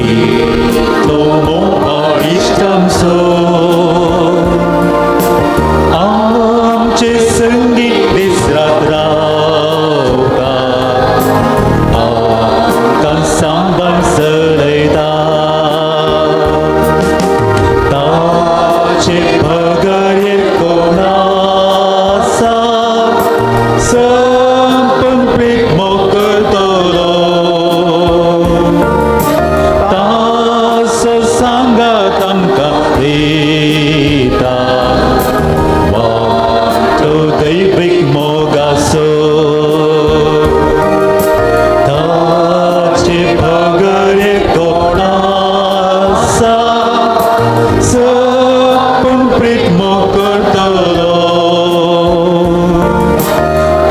कितलो मोगाळ इश्ट आमचो आमचे संगी दीस रात रावता आमकां सांबाळ चलयता ताचे बगर कोण आसा संपूर्ण प्रीत मोग करतलो ताचो सांगात आमकां दिता वाटो दैवीक मोगाचो ताचे बगर कोण आसा संपूर्ण प्रीत मोग करतलो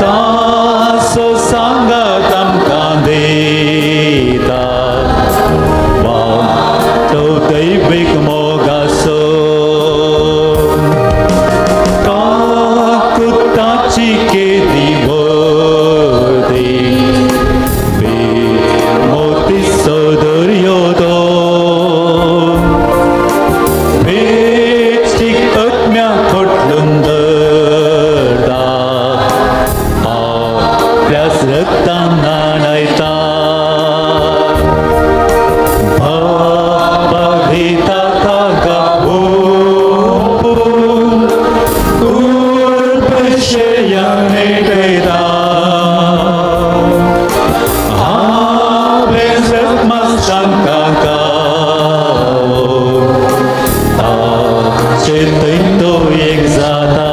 ताचो सांगात आमकां दिता वाटो दैवीक मोगाचो काकुताची केदी व्हडली बेमोतीचो दर्यो तो बेश्टीक आत्म्या खोटलून दरता आपल्याच रक्तान न्हाणयता बाबा दिता ताका ओंपून कुर्बशेया नेटयता आपलें रक्तमास तांकां ताचे थंय तो एक जाता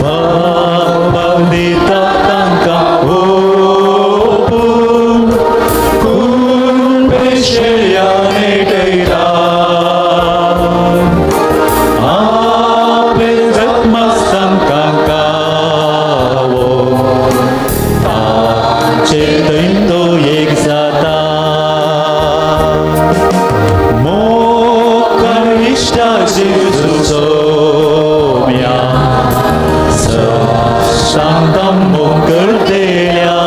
बाबा दिता तांकां ओंपून कुर्बशेया नेटयता आपलें रक्तमास तांकां ताचे थंय तो एक जाता मोगाळ इश्टा जेजू सोम्या सांगता मोग करतेल्या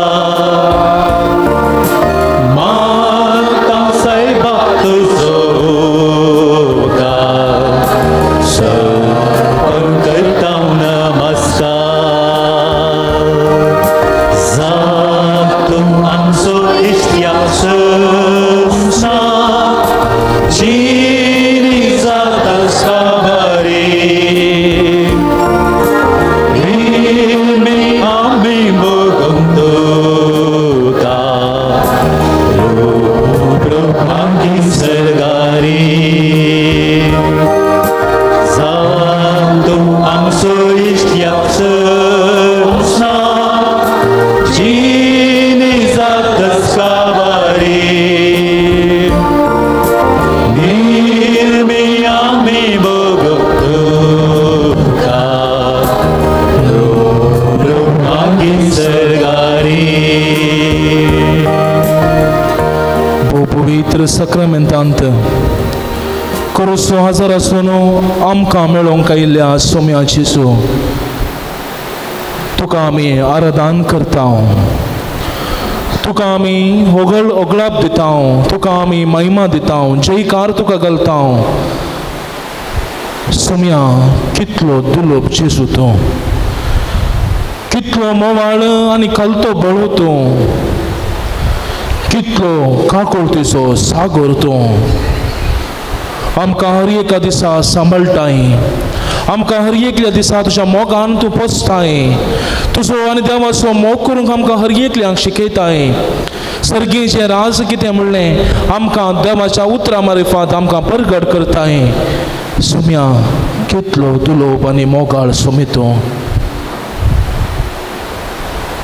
मानता सायबा तुजो उपकार सर्पण करता नमस्कार जातूं आमचो इश्ट्या सपना जिनी जाता साबारी निर्मी आमी मोगूंक तुका रूप सर्गारी जातूं आमचो इश्ट्या सपना जिनी जाता साबारी निर्मी आमी मोगूंक तुका रूप सर्गारी. पवित्र साक्रामेंतांत कोरुसो हजार आसून आमकां मेळोवंक आयिल्ल्या सोम्या जेजू तुका आमी आराधन करता, तुका आमी होगळ ओगळाप दिता, तुका आमी महिमा दिता, जयकार तुका घालता. सोम्या कितलो दुलोब जेजू तूं, कितलो मोवाळ आनी कलतो बळो तूं, कितलो काकुळतीचो सागर तूं. आमकां हर एका दिसा सांबाळटाय, आमकां हर एकल्या दिसा तुज्या मोगान तूं पोसताय, तुजो आनी देवाचो मोग करूंक आमकां हर एकल्यांक शिकयताय. सर्गीचें राज कितें म्हणलें आमकां देवाच्या उतरां मारिफात आमकां परगट करताय. सुम्या कितलो दुलोब आनी मोगाळ सुमी तूं.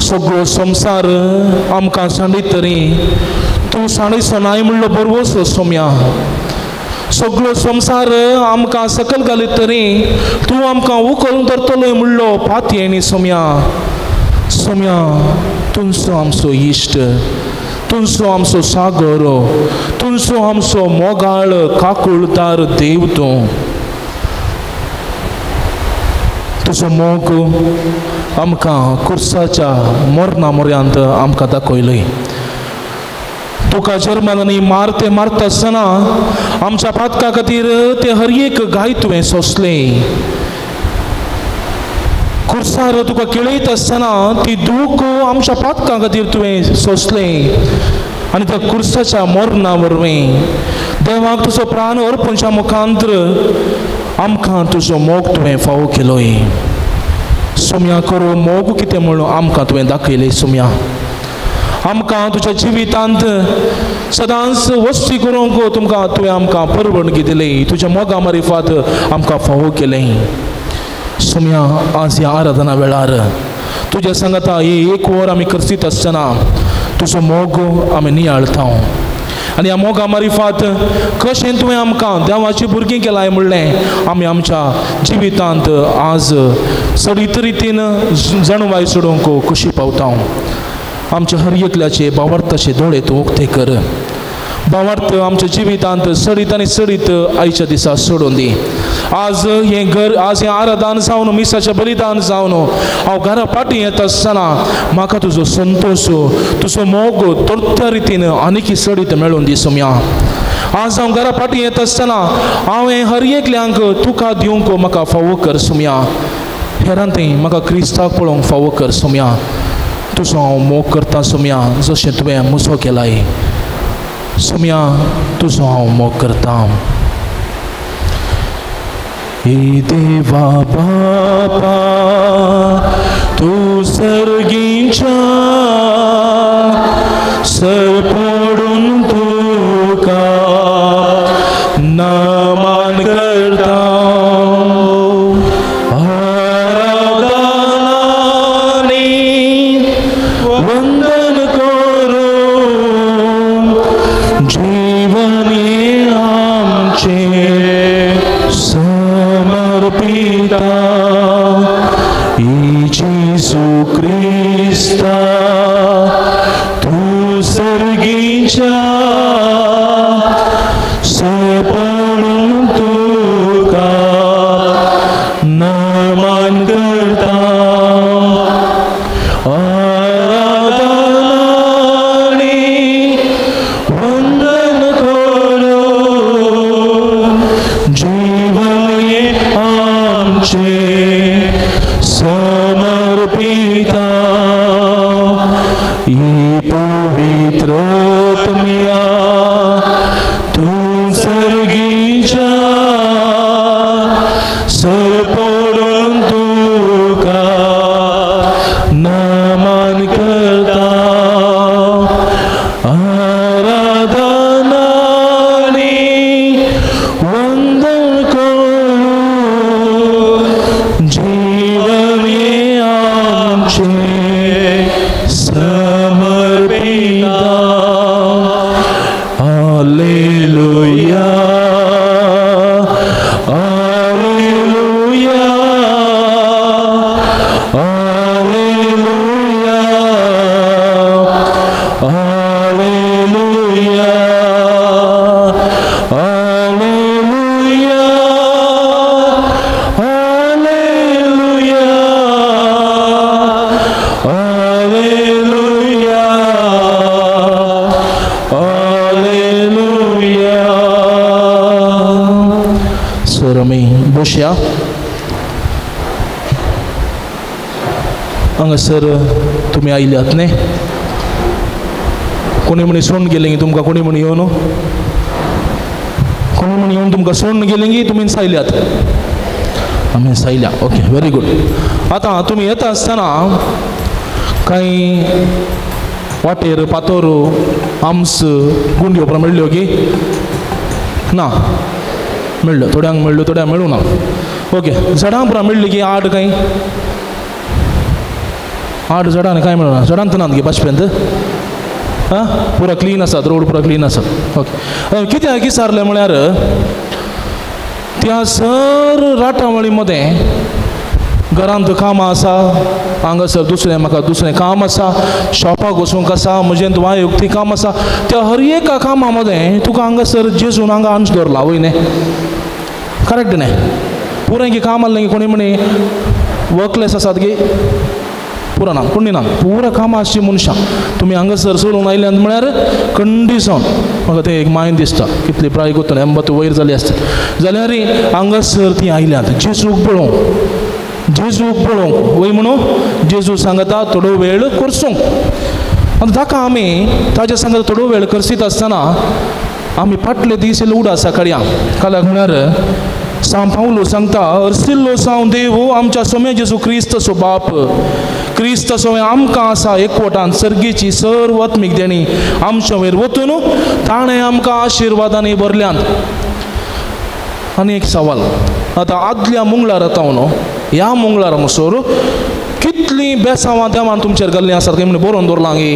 सगळो संवसार आमकां सांडीत तरी तूं सांडीचो नाय म्हणलो बरवसो सोम्या. सगळो संवसार आमकां सकल घालीत तरी तूं आमकां उखलून धरतलो म्हणलो पातयेनी सोम्या. सोम्या तुमचो आमचो इश्ट, तुमचो आमचो सागर, तुमचो आमचो मोगाळ काकुळदार देव तूं. तुजो मोग आमकां कुर्साच्या मरणा म्हऱ्यांत आमकां दाखयलय. तुका जर्मनांनी मारते मारता आसतना आमच्या पातका खातीर ते हर एक गाय तुवें सोंसलें. खुर्सार तुका केळयत आसतना ती दूख आमच्या पातकां खातीर तुवें सोंसलें आनी त्या खुर्साच्या मरणा वरवीं देवाक तुजो प्राण अर्पणच्या मुखांतर आमकां तुजो मोग तुवें फावो केलोय. सोम्या करो मोग कितें म्हणून आमकां तुवें दाखयलें. सोम्या आमकां तुज्या जिवितांत सदांच वस्ती करूंक तुमकां तुवें आमकां परवणगी दिली. तुज्या मोगा मारिफात आमकां फावो केलें. सोम्या आज ह्या आराधना वेळार तुज्या सांगाता हे एक वर आमी करसीत आसतना तुजो मोग आमी नियाळता आनी ह्या मोगा मारिफात कशें तुवें आमकां देवाची भुरगीं केलाय म्हणलें आमी आमच्या जिवितांत आज सडीत रितीन जाणवाय सोडूंक कशी पावता. आमच्या हर एकल्याचे बावार्थाचे दोळे तूं उक्ते कर. बावार्थ आमच्या जिवितांत सडीत आनी सडीत आयच्या दिसा सोडून दी. आज हें घर आज हें आराधन जावन मिसाचें बलिदान जावन हांव घरा फाटीं येता आसतना म्हाका तुजो संतोश तुजो मोग तरत्या रितीन आनीक सडीत मेळून दी. सोम्या आज हांव घरा फाटीं येता आसतना हांवें हर एकल्यांक तुका दिवंक म्हाका फावो कर. सोम्या हेरां थंय म्हाका क्रिस्ताक पळोवंक फावो कर. सोम्या तुजो हांव मोग करता. सोम्या जशें तुवें म्हजो केलाय. सोम्या तुजो हांव मोग करता. हे देवा बापा तूं सर्गीच्या सर पडून तुका नमन करता. आराधनानी वंदन करून जीवन आमचें समर्पिता. जेजू क्रिस्ता तूं सर्गीच्या सपणून तुका नमन करता. आराधनानी वंदन करून जीवन आमचें समर्पिता. पवित्र आत्म्या तूं सर्गीच्या सर पडून तुका नमन करता. आराधनानी वंदन करून जीवन आमचें समर्पिता. Hallelujah hallelujah hallelujah hallelujah hallelujah hallelujah hallelujah hallelujah. Sir आमी बसया. हांगासर तुमी आयल्यात न्ही? कोणी म्हणी सोडून गेले तुमकां? कोणी म्हणी येवन कोणी म्हणी येवन तुमकां सोडून गेले की तुमी सायल्यात? आमी सायल्या. Okay, very good. आतां तुमी येता आसतना कांय वाटेर पातोर आमस गुंडयो उपरांत मेळ्ळ्यो की ना? मेळ्ळ्यो, थोड्यांक मेळ्ळ्यो, थोड्यांक मेळूं ना. ओके, झाडां उपरांत मेळ्ळी की आड कांय आठ झाडां कांय मेळना? झाडां तर ना गे पांचपेंत. आं, पुरा क्लीन आसात रोड, पुरा क्लीन आसात. ओके, कित्याक विचारलें म्हळ्यार त्या सर राटावळी मदें घरांत कामां आसा, हांगासर दुसरें म्हाका दुसरें काम आसा, शॉपाक वचूंक आसा, म्हजें वायुक्ती काम आसा. त्या हर एका कामां मदें तुका हांगासर जेजून हांगा आंश दवरला वय न्ही? करेक्ट न्ही? पुरें की काम आसलें की कोणी म्हणी वर्कलेस आसात की पुरा ना कोणी ना पुरा कामां आसची मनशां तुमी हांगासर चलून आयल्यात म्हळ्यार कंडिशन म्हाका तें एक मायन दिसता कितली प्राय कोत्तून 80 वयर जाली आसता जाल्यार हांगासर ती आयल्यात जेजूक पळोवंक जेजूक पळोवंक वय म्हणून जेजू सांगता थोडो वेळ करसूंक. आतां ताका आमी ताज्या सांगता थोडो वेळ करसीत आसतना आमी फाटले दीस उडा सकाळी काल्याक म्हळ्यार सांव पावलो सांगता अर्सिल्लो साव देव आमच्या सोम्या जेजू क्रिस्तचो बाप क्रिस्त सोमे आमकां आसा एकवटान सर्गीची सर्व आत्मीक देणी आमच्या वयर वतून ताणें आमकां आशिर्वादांनी भरल्यांत. आनी एक सवाल आतां आदल्या मंगळारा तावन ह्या मंगळारा म्हणसर कितलीं बेसांवां देवान तुमचेर घाल्लीं आसात काय म्हणून बरोवन दवरलां गी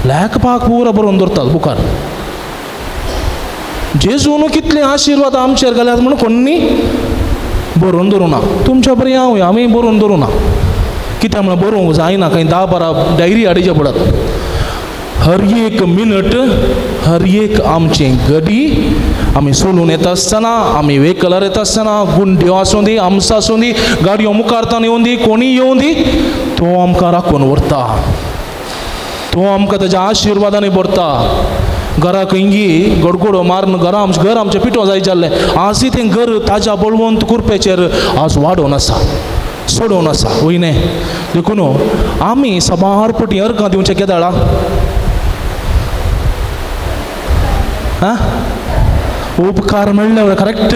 लेखपाक पुरो बरोवन दवरतात बुकार. जेजून कितले आशिर्वाद आमचेर घाल्यात म्हणून कोणी बरोवन दवरूं ना. तुमच्या बरी हांव आमी बरोवन दवरूं ना कित्याक म्हणल्यार बरोवंक जायना खंय 10-12 डायरी हाडीचे पडत. हर एक मिनट हर एक आमचे गडी आमी सोलून येता आसतना आमी वेकलार येता आसतना गुंड्यो आसूं दी आमसां आसूं दी गाडयो मुखारतान येवं दी कोणीय येवं दी तो आमकां राखून व्हरता तो आमकां ताज्या आशिर्वादांनी भरता. घरा खंयगी गडगडो मारून घरा आमचें घर आमचें पिठो जाय जाल्लें आजय तें घर ताज्या बळवंत कुरपेचेर आज वाडोवन आसा सोडोवन आसा वय न्ही. देखून आमी साबार पटी अर्गां दिवचें केदाळा आं उपकार मेळ्ळे वेळार करेक्ट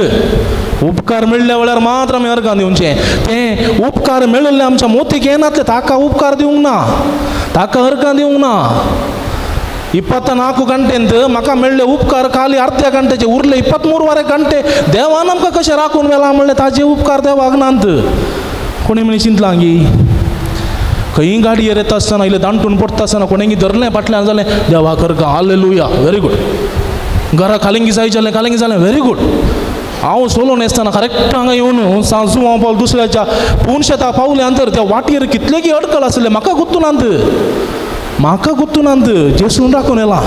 उपकार मेळ्ळे वेळार मात्र आमी अर्गां दिवचें. तें उपकार मेळिल्लें आमच्या मोतीक येनातलें ताका उपकार दिवंक ना ताका अर्गां दिवंक ना. 24 ಗಂಟೆಂತ म्हाका मेळ्ळे उपकार खाली अर्ध्या गंटेचे उरले 23 गंटे देवान आमकां कशें राखून व्हेलां म्हणलें ताजे उपकार देवाक नात. कोणी म्हणी चिंतलां गी खंय गाडयेर येता आसतना इल्लें दांटून पडटा आसतना कोणेंगी धरलें फाटल्यान जालें देवा करका हालेलुया व्हेरी गूड. घरा खालिंगी जाय जालें खालिंगी जालें व्हेरी गूड. हांव सोलोन आसतना करेक्ट हांगा येवन सांजू हांव पावल दुसऱ्याच्या पूण शेता पावलें अंतर त्या वाटेर कितलेगी अडकल आसलें म्हाका गुत्तून नात म्हाका गुत्तून नात जेसून राखून येला.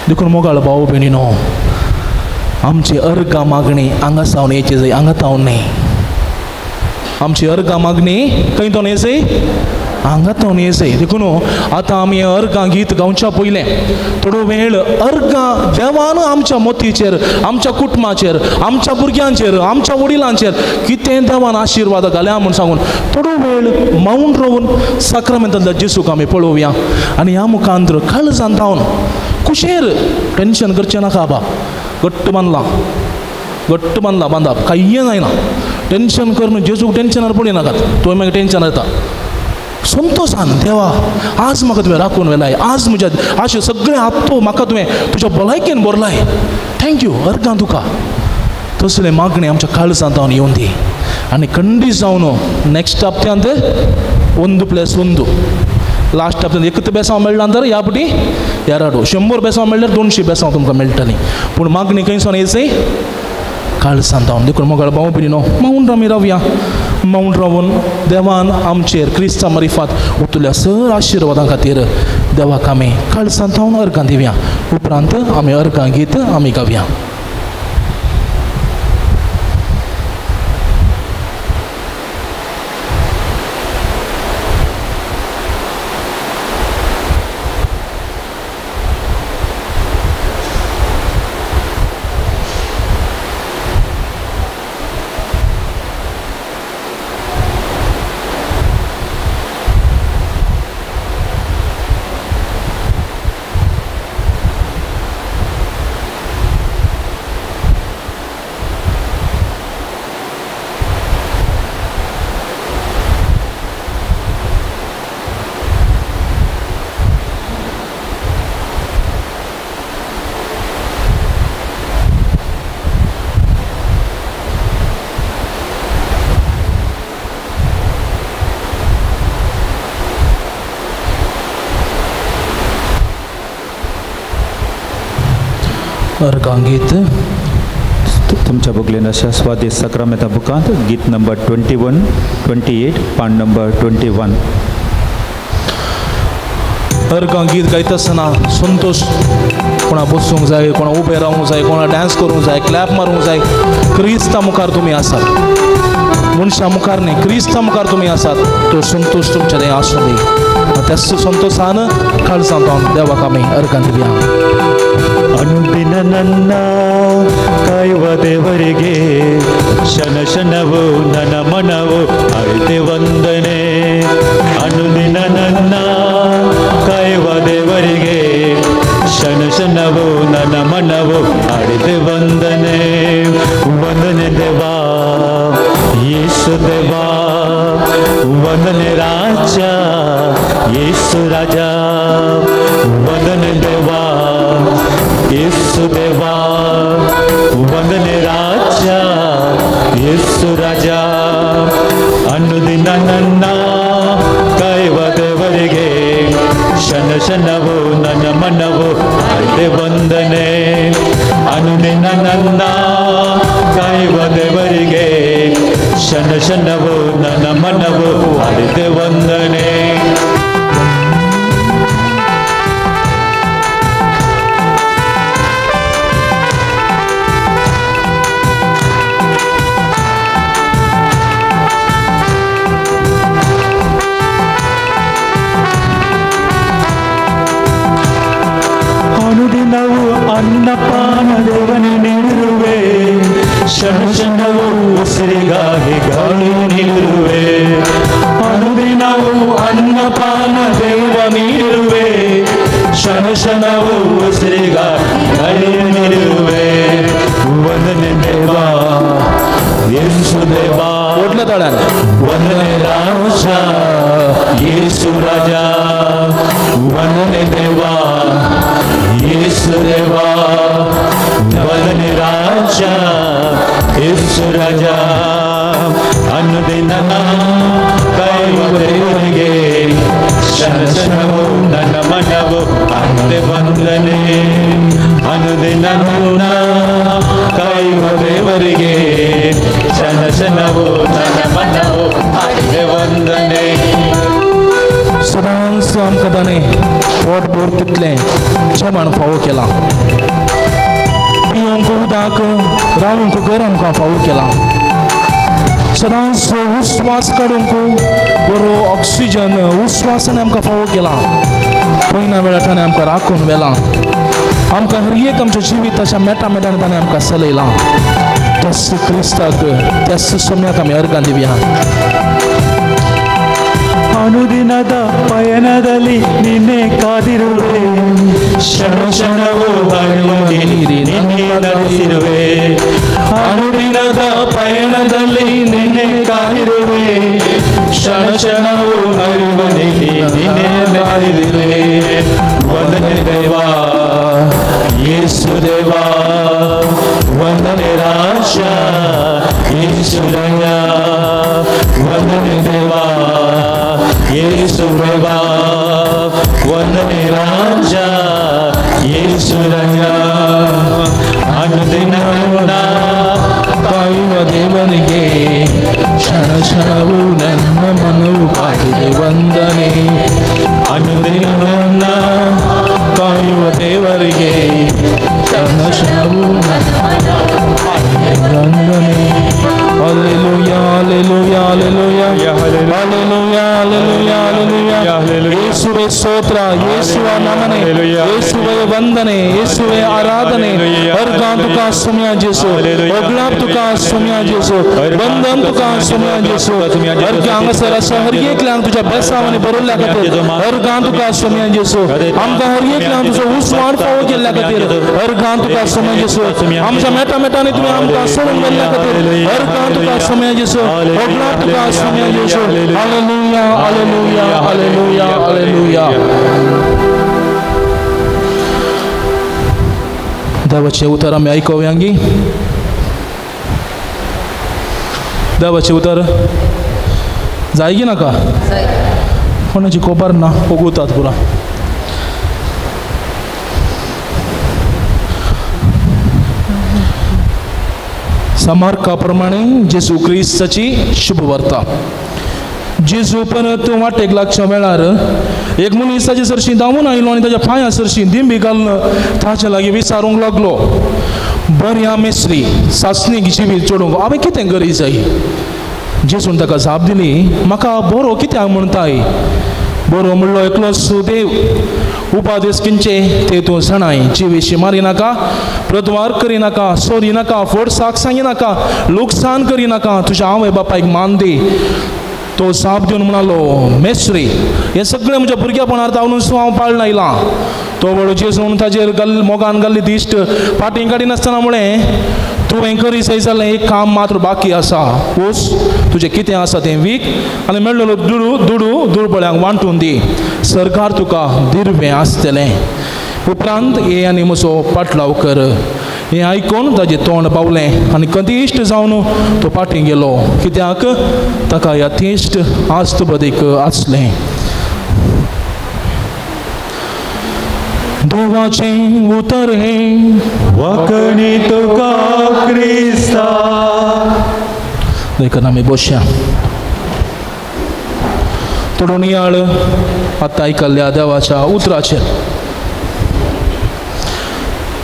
देखून मोगाळ भाव भयणीनो आमची अर्गां मागणी हांगा सावन येची जाय हांगा तावन न्ही. आमची अर्गां मागणी खंय तोन येसय हांगा तावन येसय. देखून आतां आमी अर्गां गीत गावच्या पयलें थोडो वेळ अर्गां देवान आमच्या मोतीचेर आमच्या कुटुंबाचेर आमच्या भुरग्यांचेर आमच्या वडिलांचेर कितें देवान आशिर्वाद घाल्या म्हूण सांगून थोडो वेळ मौन रावन साक्रामेंतांतल्या जेजूक आमी पळोवया आनी ह्या मुखांतर काळजान धांवन कुशेर टेंशन करचें नाका बा घट्ट बांदलां घट्ट बांदलां बांदप कांय जायना टेंशन करून जेजूक टेंशनार पळय नाकात तो मागीर टेंशन येता. संतोशान देवा आज म्हाका तुवें राखून व्हेलाय आज म्हज्या आज सगळें हप्तो म्हाका तुवें तुज्या भलायकेन भरलाय thank you अर्गां तुका. तसलें मागणें आमच्या काळजांत जावन येवन दी आनी खंडीत जावन नेक्स्ट हप्त्यांत 1+1 लास्ट हप्त्यांत एकच बेसांव मेळ्ळा तर ह्या पटी 2 100 बेसांव मेळ्ळ्यार 200 बेसांव तुमकां मेळटलीं. पूण मागणी खंय सावन येयची काळजांत जावन. देखून मोगाळ भाव भयणीनो मौन आमी रावया मौन रावन देवान आमचेर क्रिस्ता मरिफात उतुल्या सर आशिर्वादां खातीर देवाक आमी काळजांत जावन अर्गां दिवया. उपरांत आमी अर्गां गीत आमी गावया. अर्गां गीत तुमच्या बुकलेन अशा स्वादेश साक्रामेंता बुकांत गीत नंबर 21, 28, पान नंबर 21. अर्गां गीत गायता आसतना संतोश कोणा बसूंक जाय कोणा उबें रावूंक जाय कोणा डांस करूंक जाय क्लॅप मारूंक जाय क्रिस्ता मुखार तुमी आसात. मनशां मुखार न्ही, क्रिस्ता मुखार तुमी आसात, तो संतोश तुमच्या थंय आसूं दी. त्याच संतोशान काळजांत देवाक आमी अर्घां दिवया. ಅನುದಿನ ನನ್ನ ಕಾಯುವ ದೇವರಿಗೆ ಕ್ಷಣ ಕ್ಷಣವು ನನ್ನ ಮನವು ಅರಿತೆ ವಂದನೆ. ಅನುದಿನ ನನ್ನ ಕಾಯುವ ದೇವರಿಗೆ ಕ್ಷಣ ಕ್ಷಣವು ನನ್ನ ಮನವು ಅರಿತೆ ವಂದನೆ. ವಂದನೆ ದೇವಾ ಯೇಸು ದೇವಾ, ವಂದನೆ ರಾಜ ಯೇಸು ರಾಜ, ವಂದನೆ ದೇವಾ ಯೇಸು ದೇವಾ, ವಂದನೆ ರಾಜ ಯೇಸು ರಾಜ. ಅನುದಿನ ನನ್ನ ಕಾಯುವ ದೇವರಿಗೆ ಕ್ಷಣ ಕ್ಷಣವು ನನ್ನ ಮನವು ಅರಿತೆ ವಂದನೆ. ಅನುದಿನ ನನ್ನ ಕಾಯುವ ದೇವರಿಗೆ ಕ್ಷಣ ಕ್ಷಣವು ನನ್ನ ಮನವು ಅರಿತೆ ವಂದನೆ. ಅನುದಿನವು ಅನ್ನಪಾನ ದೇವನೇ ನೀಡಿರುವೆ, ಕ್ಷಣ ಕ್ಷಣವು ಉಸಿರಿಗಾಗಿ ಗಾಳಿ ನೀಡಿರುವೆ. ಅನುದಿನವು ಅನ್ನಪಾನ ದೇವ ನೀಡಿರುವೆ, ಕ್ಷಣ ಕ್ಷಣವು ಉಸಿರಿಗಾಗಿ ಗಾಳಿ ನೀಡಿರುವೆ. ವಂದನೆ ದೇವಾ ಯೇಸು ದೇವಾ, ವಂದನೆ ರಾಜ ಯೇಸು ರಾಜ, ವಂದನೆ ದೇವಾ ಯೇಸು ದೇವಾ, ವಂದನೆ ರಾಜ ಯೇಸು ರಾಜ. ಅನುದಿನ ಕಾಯುವ ದೇವರಿಗೆ ಕ್ಷಣ ಕ್ಷಣವು ನನ್ನ ಮನವು ಅಂತೆ ವಂದನೆ. ಅನುದಿನ ನನ್ನ ಕಾಯುವ ದೇವರಿಗೆ ಕ್ಷಣ ಕ್ಷಣವು ನನ್ನ ಮನವು ಅಂತೆ ವಂದನೆ. सदांच आमकां ताणें पोट भर तितलें जेवण फावो केलां, पिवंक उदक, रावंक घर आमकां फावो केलां. सदांच उस्वास काडूंक बरो ऑक्सिजन उस्वासान आमकां फावो केलां. पयना वेळार ताणें आमकां राखून व्हेलां. आमकां हर एक आमच्या जिविताच्या मेटा मेटान ताणें आमकां चलयलां. त्याच क्रिस्ताक, त्याच सोम्याक आमी अर्घां दिवया. ಅನುದಿನದ ಪಯಣದಲ್ಲಿ ನಿನ್ನೆ ಕಾದಿರುವೆ, ಕ್ಷಣ ಕ್ಷಣವೂ ಹರಿಯುವ ನಿನ್ನೆ ನಡೆಸಿರುವೆ. ಅನುದಿನದ ಪಯಣದಲ್ಲಿ ನಿನ್ನೆ ಕಾದಿರುವೆ, ಕ್ಷಣ ಕ್ಷಣವೂ ಹರಿಯುವ ನಿನ್ನೆ ನಡೆಸಿರುವೆ. ವಂದನೆ ದೇವಾ ಯೇಸು ದೇವಾ, ವಂದನೆ ರಾಜ ಯೇಸು ರಾಜ, ವಂದನೆ ದೇವಾ ಯೇಸು ದೇವಾ, ವಂದನೆ ರಾಜ ಯೇಸು ರಾಜ. ಅನುದಿನ ಕಾಯುವ ದೇವನಿಗೆ ಕ್ಷಣ ಕ್ಷಣವು ನನ್ನ ಮನವು ಕಾಯಿದೆ ವಂದನೆ. ಅನುದಿನ ಕಾಯುವ ದೇವರಿಗೆ ಕ್ಷಣ ಕ್ಷಣವು ವಂದನೆ. Hallelujah, hallelujah, hallelujah, hallelujah, hallelujah, hallelujah. ಯೇಸುವೇ ಸ್ತೋತ್ರ, ಯೇಸುವ ನಮನೆ, ಯೇಸುವೇ ವಂದನೆ, ಯೇಸುವೇ ಆರಾಧನೆ. अर्घां तुका सुम्या जेसू, ओगलाप तुका सुम्या जेसू, बंधन तुका सुम्या जेसू. अर्घां हांगासर आसा हर एकल्यांक तुज्या बेसांवांनी भरिल्ल्या खातीर अर्घां तुका सुम्या जेसू. आमकां हर एकल्यांक तुजो उस्वाड फावो केल्ल्या खातीर अर्घां तुका सुम्या जेसू. आमच्या मेटा मेटांनी तुवें आमकां सोडून गेल्ल्या खातीर अर्घां तुका सुम्या जेसू, ओगलाप तुका सुम्या जेसू. Hallelujah, hallelujah, hallelujah, hallelujah. देवाचें उतर आमी आयकुया गी. देवाचें उतर जाय नाका? कोणाची खबर ना, उगवतात पुरा. समार्का प्रमाणे जेजू क्रिस्ताची शुभवार्ता. जेजू परत वाटेक लागच्या वेळार एक मनीस ताजे सरशीं धांवून आयलो आनी ताज्या पांया सरशीं दिंबी घालून ताचे लागीं विचारूंक लागलो, बऱ्या मेस्त्री, सासणीक जिवीत चडोवंक हांवें कितें करी जाय? जेजून ताका जाप दिली, म्हाका बरो कित्याक म्हणताय? बरो म्हणलो एकलोच देव. उपादेश किंचे ते तूं जाणाय. जिवेशी मारी नाका, प्रद्वार करिनाका, सोरी नाका, फट साक सांगिनाका, लुकसाण करिनाका, तुज्या आवय बापायक मान दी. तो जाप दिवन म्हणालो, मेस्त्री, हें सगळें म्हज्या भुरग्यापणार तावनूच हांव पाळून आयलां. तो वळो जेजून ताजेर गल मोगान घाल्ली दिश्ट फाटीं काडिनासतना म्हळें, तुवें करी जाय जाल्यार एक काम मात्र बाकी आसा. वच, तुजें कितें आसा तें वीक आनी मेळ्ळो दुडू दुडू दुर्बळ्यांक वांटून दी. सरकार तुका दिर्वें आसतलें. उपरांत ये आनी म्हजो पाटलाव कर. हें आयकून ताजें तोंड पावलें आनी कदिश्ट जावन तो फाटीं गेलो, कित्याक ताका यथेश्ट आस्त बदीक आसलें. देवाचें उतर हें वाकणी तुका क्रिस्ता. देखून आमी बसया. थोडो नियाळ आतां आयकल्ल्या देवाच्या उतराचेर.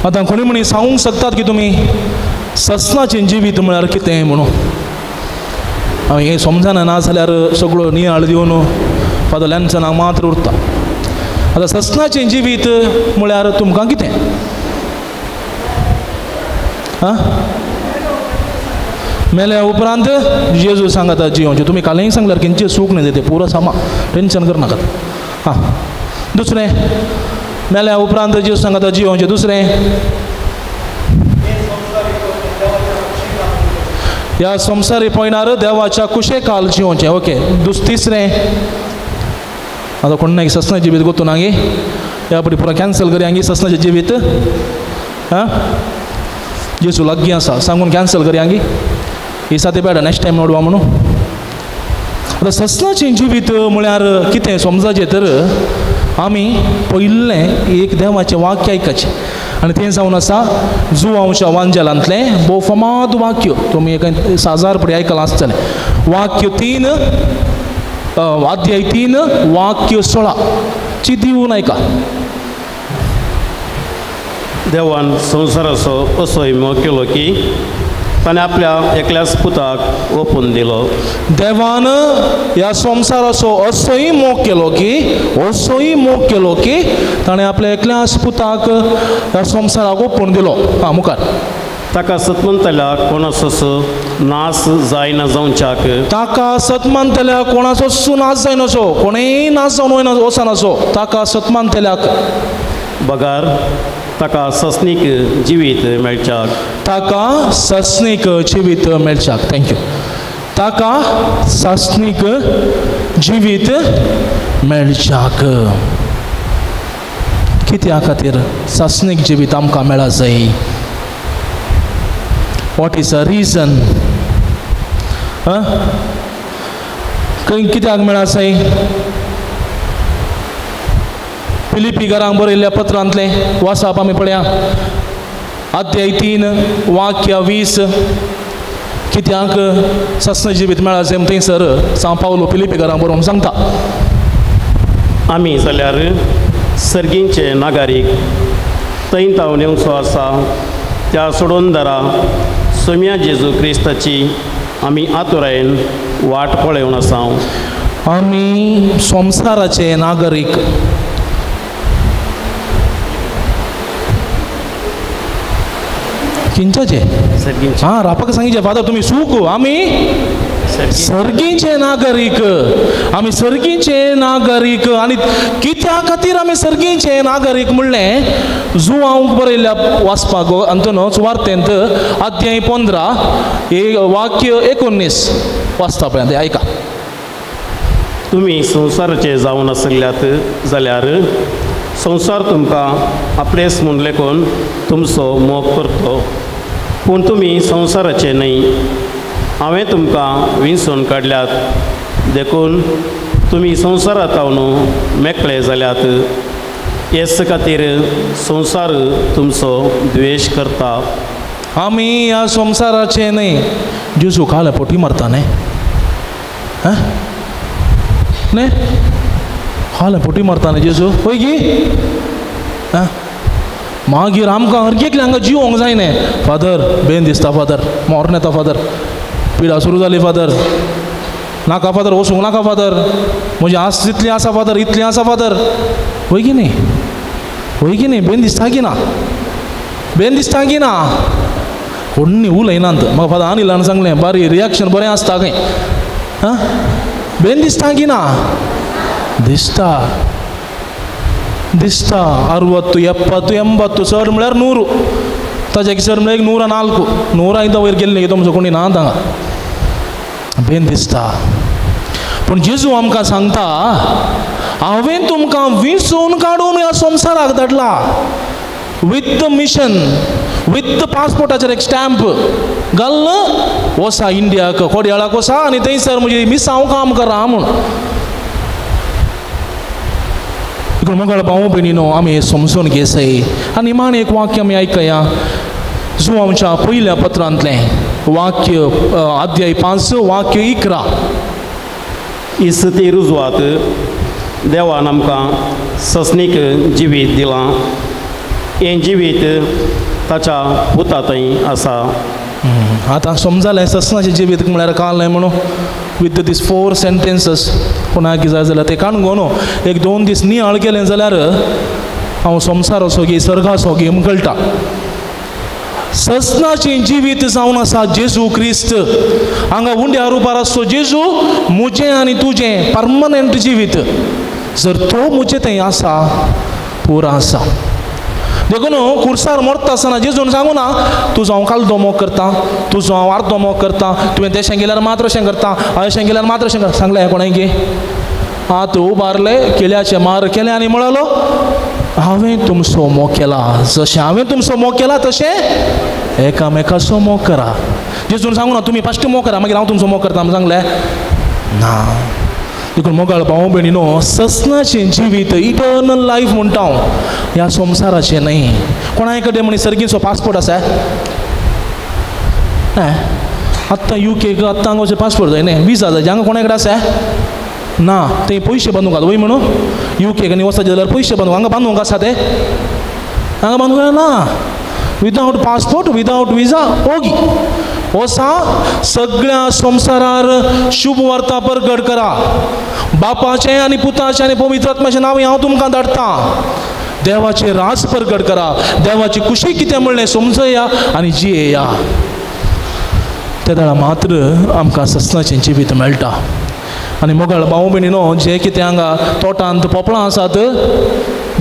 आतां कोणी म्हणी सांगूंक शकतात की तुमी ससनाचें जिवीत म्हळ्यार कितें म्हणून. हांवें हें समजना ना जाल्यार सगळो नियाळ दिवन फादर लॅन्सनाक मात्र उरता. आतां ससनाचें जिवीत म्हळ्यार तुमकां कितें? आं, मेल्या उपरांत जेजू सांगता जियोवचें. तुमी कालय सांगल्यार खंयचें सूख न्ही तें पुरो सामा, टेंशन करनाकात. आं, दुसरें, मेल्या उपरांत जेजू सांगता जियोवचें. दुसरें, ह्या संवसारी पयणार देवाच्या कुशेकाल जियोवचें. ओके. तिसरें, आतां कोण ना ससनाचें जिवीत गोतू ना गे, ह्या पटी पुरो कॅन्सल करया गे ससनाचें जिवीत. आं, जेजू लागीं आसा सांगून कॅन्सल करया गे. ही साती बेटा नेक्स्ट टायम नोडवा म्हणून. आतां ससनाचें जिवीत म्हळ्यार कितें समजाचें तर आमी पयलें एक देवाचें वाक्य आयकाचें आनी तें जावन आसा जुवांवच्या वांजेलांतलें भोव फामाद वाक्य. तुमी एक साजार पडी आयकलां आसतलें. वाक्य 3, अध्याय 3 वाक्य 16 ची दिवन आयका. देवान संवसाराचो असोय मोग केलो की ताणें आपल्या एकल्याच पुताक ओपून दिलो. देवान ह्या संवसाराचो असोय मोग केलो की, असोय मोग केलो की ताणें आपल्या एकल्याच पुताक ह्या संवसाराक ओपून दिलो. आं, मुखार. ताका सतमंतल्या कोणाचोच नाश जायना जावच्याक. ताका सतमानतल्या कोणाचोच नाश जायनासो, कोणेय नाश जावन वयना वचनासो. ताका सतमानतल्याक बगार ताका ससनीक जिवीत मेळच्याक. ताका ससनीक जिवीत मेळच्याक. Thank you. ताका सासनीक जिवीत मेळच्याक. कित्या खातीर सासनीक जिवीत आमकां मेळा जाय? What is a reason? खंय कित्याक मेळा जाय? फिलिपी घरांक बरयल्ल्या पत्रांतलें वाचप आमी पळया. अध्याय 3 वाक्य 20. कित्याक सासना जिवीत मेळा जाय थंयसर सांव पावलो फिलिपी घरांक बरोवन सांगता, आमी जाल्यार सर्गींचे नागरीक थंय तावन येवचो आसा त्या सोडून दरा सोम्या जेजू क्रिस्ताची आमी आतुरायेन वाट पळोवन आसा. आमी संवसाराचे नागरीक. किंच्याचे? हां, रापाक सांगितलें फादर तुमी सूक. आमी सर्गींचे नागरीक. आमी सर्गींचे नागरीक. आनी कित्या खातीर आमी सर्गींचे नागरीक म्हणलें जुवांक बरयल्ल्या वाचपाक अंतनो सुवार्तेंत अध्याय 15 एक वाक्य 19 वाचता पळय आयका. तुमी संवसाराचे जावन आसल्यात जाल्यार संवसार तुमकां आपलेच म्हूण लेखून तुमचो मोग करतो, पूण तुमी संवसाराचे न्हय. हांवें तुमकां विंचून काडल्यात देखून तुमी संवसारांत हांव मेकळे जाल्यात. हेच खातीर संवसार तुमचो द्वेश करता. आमी ह्या संवसाराचे न्हय. जेजू खाल्या पोटी मारता न्हय, हां न्हय, खाल्या पोटी मारता न्हय जेजू, पळय की आं. मागीर आमकां हर एकल्या हांगा जिवोंक जाय न्हय. फादर बेन दिसता, फादर मोर येता, फादर पिडा सुरू जाली, फादर नाका फादर, वचूंक नाका फादर, म्हजी आस इतली आसा फादर, इतली आसा फादर. वय की न्ही, वय की न्ही? बेन दिसता की ना, बेन दिसता की ना? कोणी उलयनात. म्हाका फादर अनिलान सांगलें बरी रिएक्शन बरें आसता खंय. आं, बेन दिसता की ना? दिसता, दिसता. 60 70 80 चड म्हळ्यार 100, ताजे चड म्हळ्यार 104, 105 वयर गेल्ले तुमचो कोणी ना हांगा. बेन दिसता. पूण जेजू आमकां सांगता, हांवें तुमकां विंचून काडून ह्या संवसाराक धाडला with the mission, with the पासपोर्टाचेर एक स्टॅम्प घाल, वसा इंडियाक, कोडयाळाक वसा आनी थंयसर म्हजी मिसांव काम करा म्हूण. देखून मोगाळ भाव भयणीनो, आमी समजून घेसय. आनी निमाणें एक वाक्य आमी आयकया, जो आमच्या पयल्या पत्रांतलें वाक्य, अध्याय 5 वाक्य 11. इस्ती रुजवात देवान आमकां ससनीक जिवीत दिलां, हें जिवीत ताच्या पुता थंय आसा. आतां समजालें ससनाचें जिवीत म्हळ्यार काल म्हणून विथ these 4 sentences. कोणाक जाय जाल्यार तें काणगो न्हू, 1-2 दीस नियाळ केलें जाल्यार हांव संवसाराचो गे सर्गाचो गेम कळटा. ससनाचें जिवीत जावन आसा जेजू क्रिस्त. हांगा उंड्या रुपार आसचो जेजू म्हजें आनी तुजें परमनंट जिवीत. जर तो म्हजें थंय आसा, पुरो आसा. देखून कुर्सार मरता आसतना जेजून सांगू ना, तुजो हांव कालदो मोग करता, तुजो हांव अर्दो मोग करता, तुवें तेशें गेल्यार मात्र अशें करता, अशें गेल्यार मात्र अशें करता. सांगलें कोणें की हात उबारले, केल्याचे मार केले आनी म्हळलो, हांवें तुमचो मोग केला, जशें हांवें तुमचो मोग केला तशें एकामेकाचो मोग करा. जेजून सांगू ना तुमी फस्ट मोग करा मागीर हांव तुमचो मोग करता म्हूण सांगलें ना. देखून मोगाळ भाव भयणीनो, ससनाचें जिवीत इटर्नल लायफ म्हणटा हांव, ह्या संवसाराचें न्हय. कोणाय कडेन म्हण सर्गीचो पासपोर्ट आसा? आत्तां युकेक आत्तां हांगा पासपोर्ट जाय न्ही, विजा जाय. हांगा कोणा कडेन आसा? ना. थंय पयशे बांदूंक वय म्हणून युकेक आनी वचपाचें जाल्यार पयशे बांदूंक हांगा बांदूंक आसा ते? हांगा बांदूंक ना. विदावट पासपोर्ट, विदावट विजा, ओगी वसा सगळ्या संवसारार शुभ वार्ता परगट करा. बापाचें आनी पुताचें आनी पवित्र आत्म्याचें नांव हांव तुमकां धाडटा. देवाचें राज परगट करा, देवाची खुशी कितें म्हणलें समजया आनी जियेया. ते वेळार मात्र आमकां ससनाचें जिवीत मेळटा. आनी मोगाळ भाव भयणीनो, जें कितें हांगा तोटांत पोपळां आसात,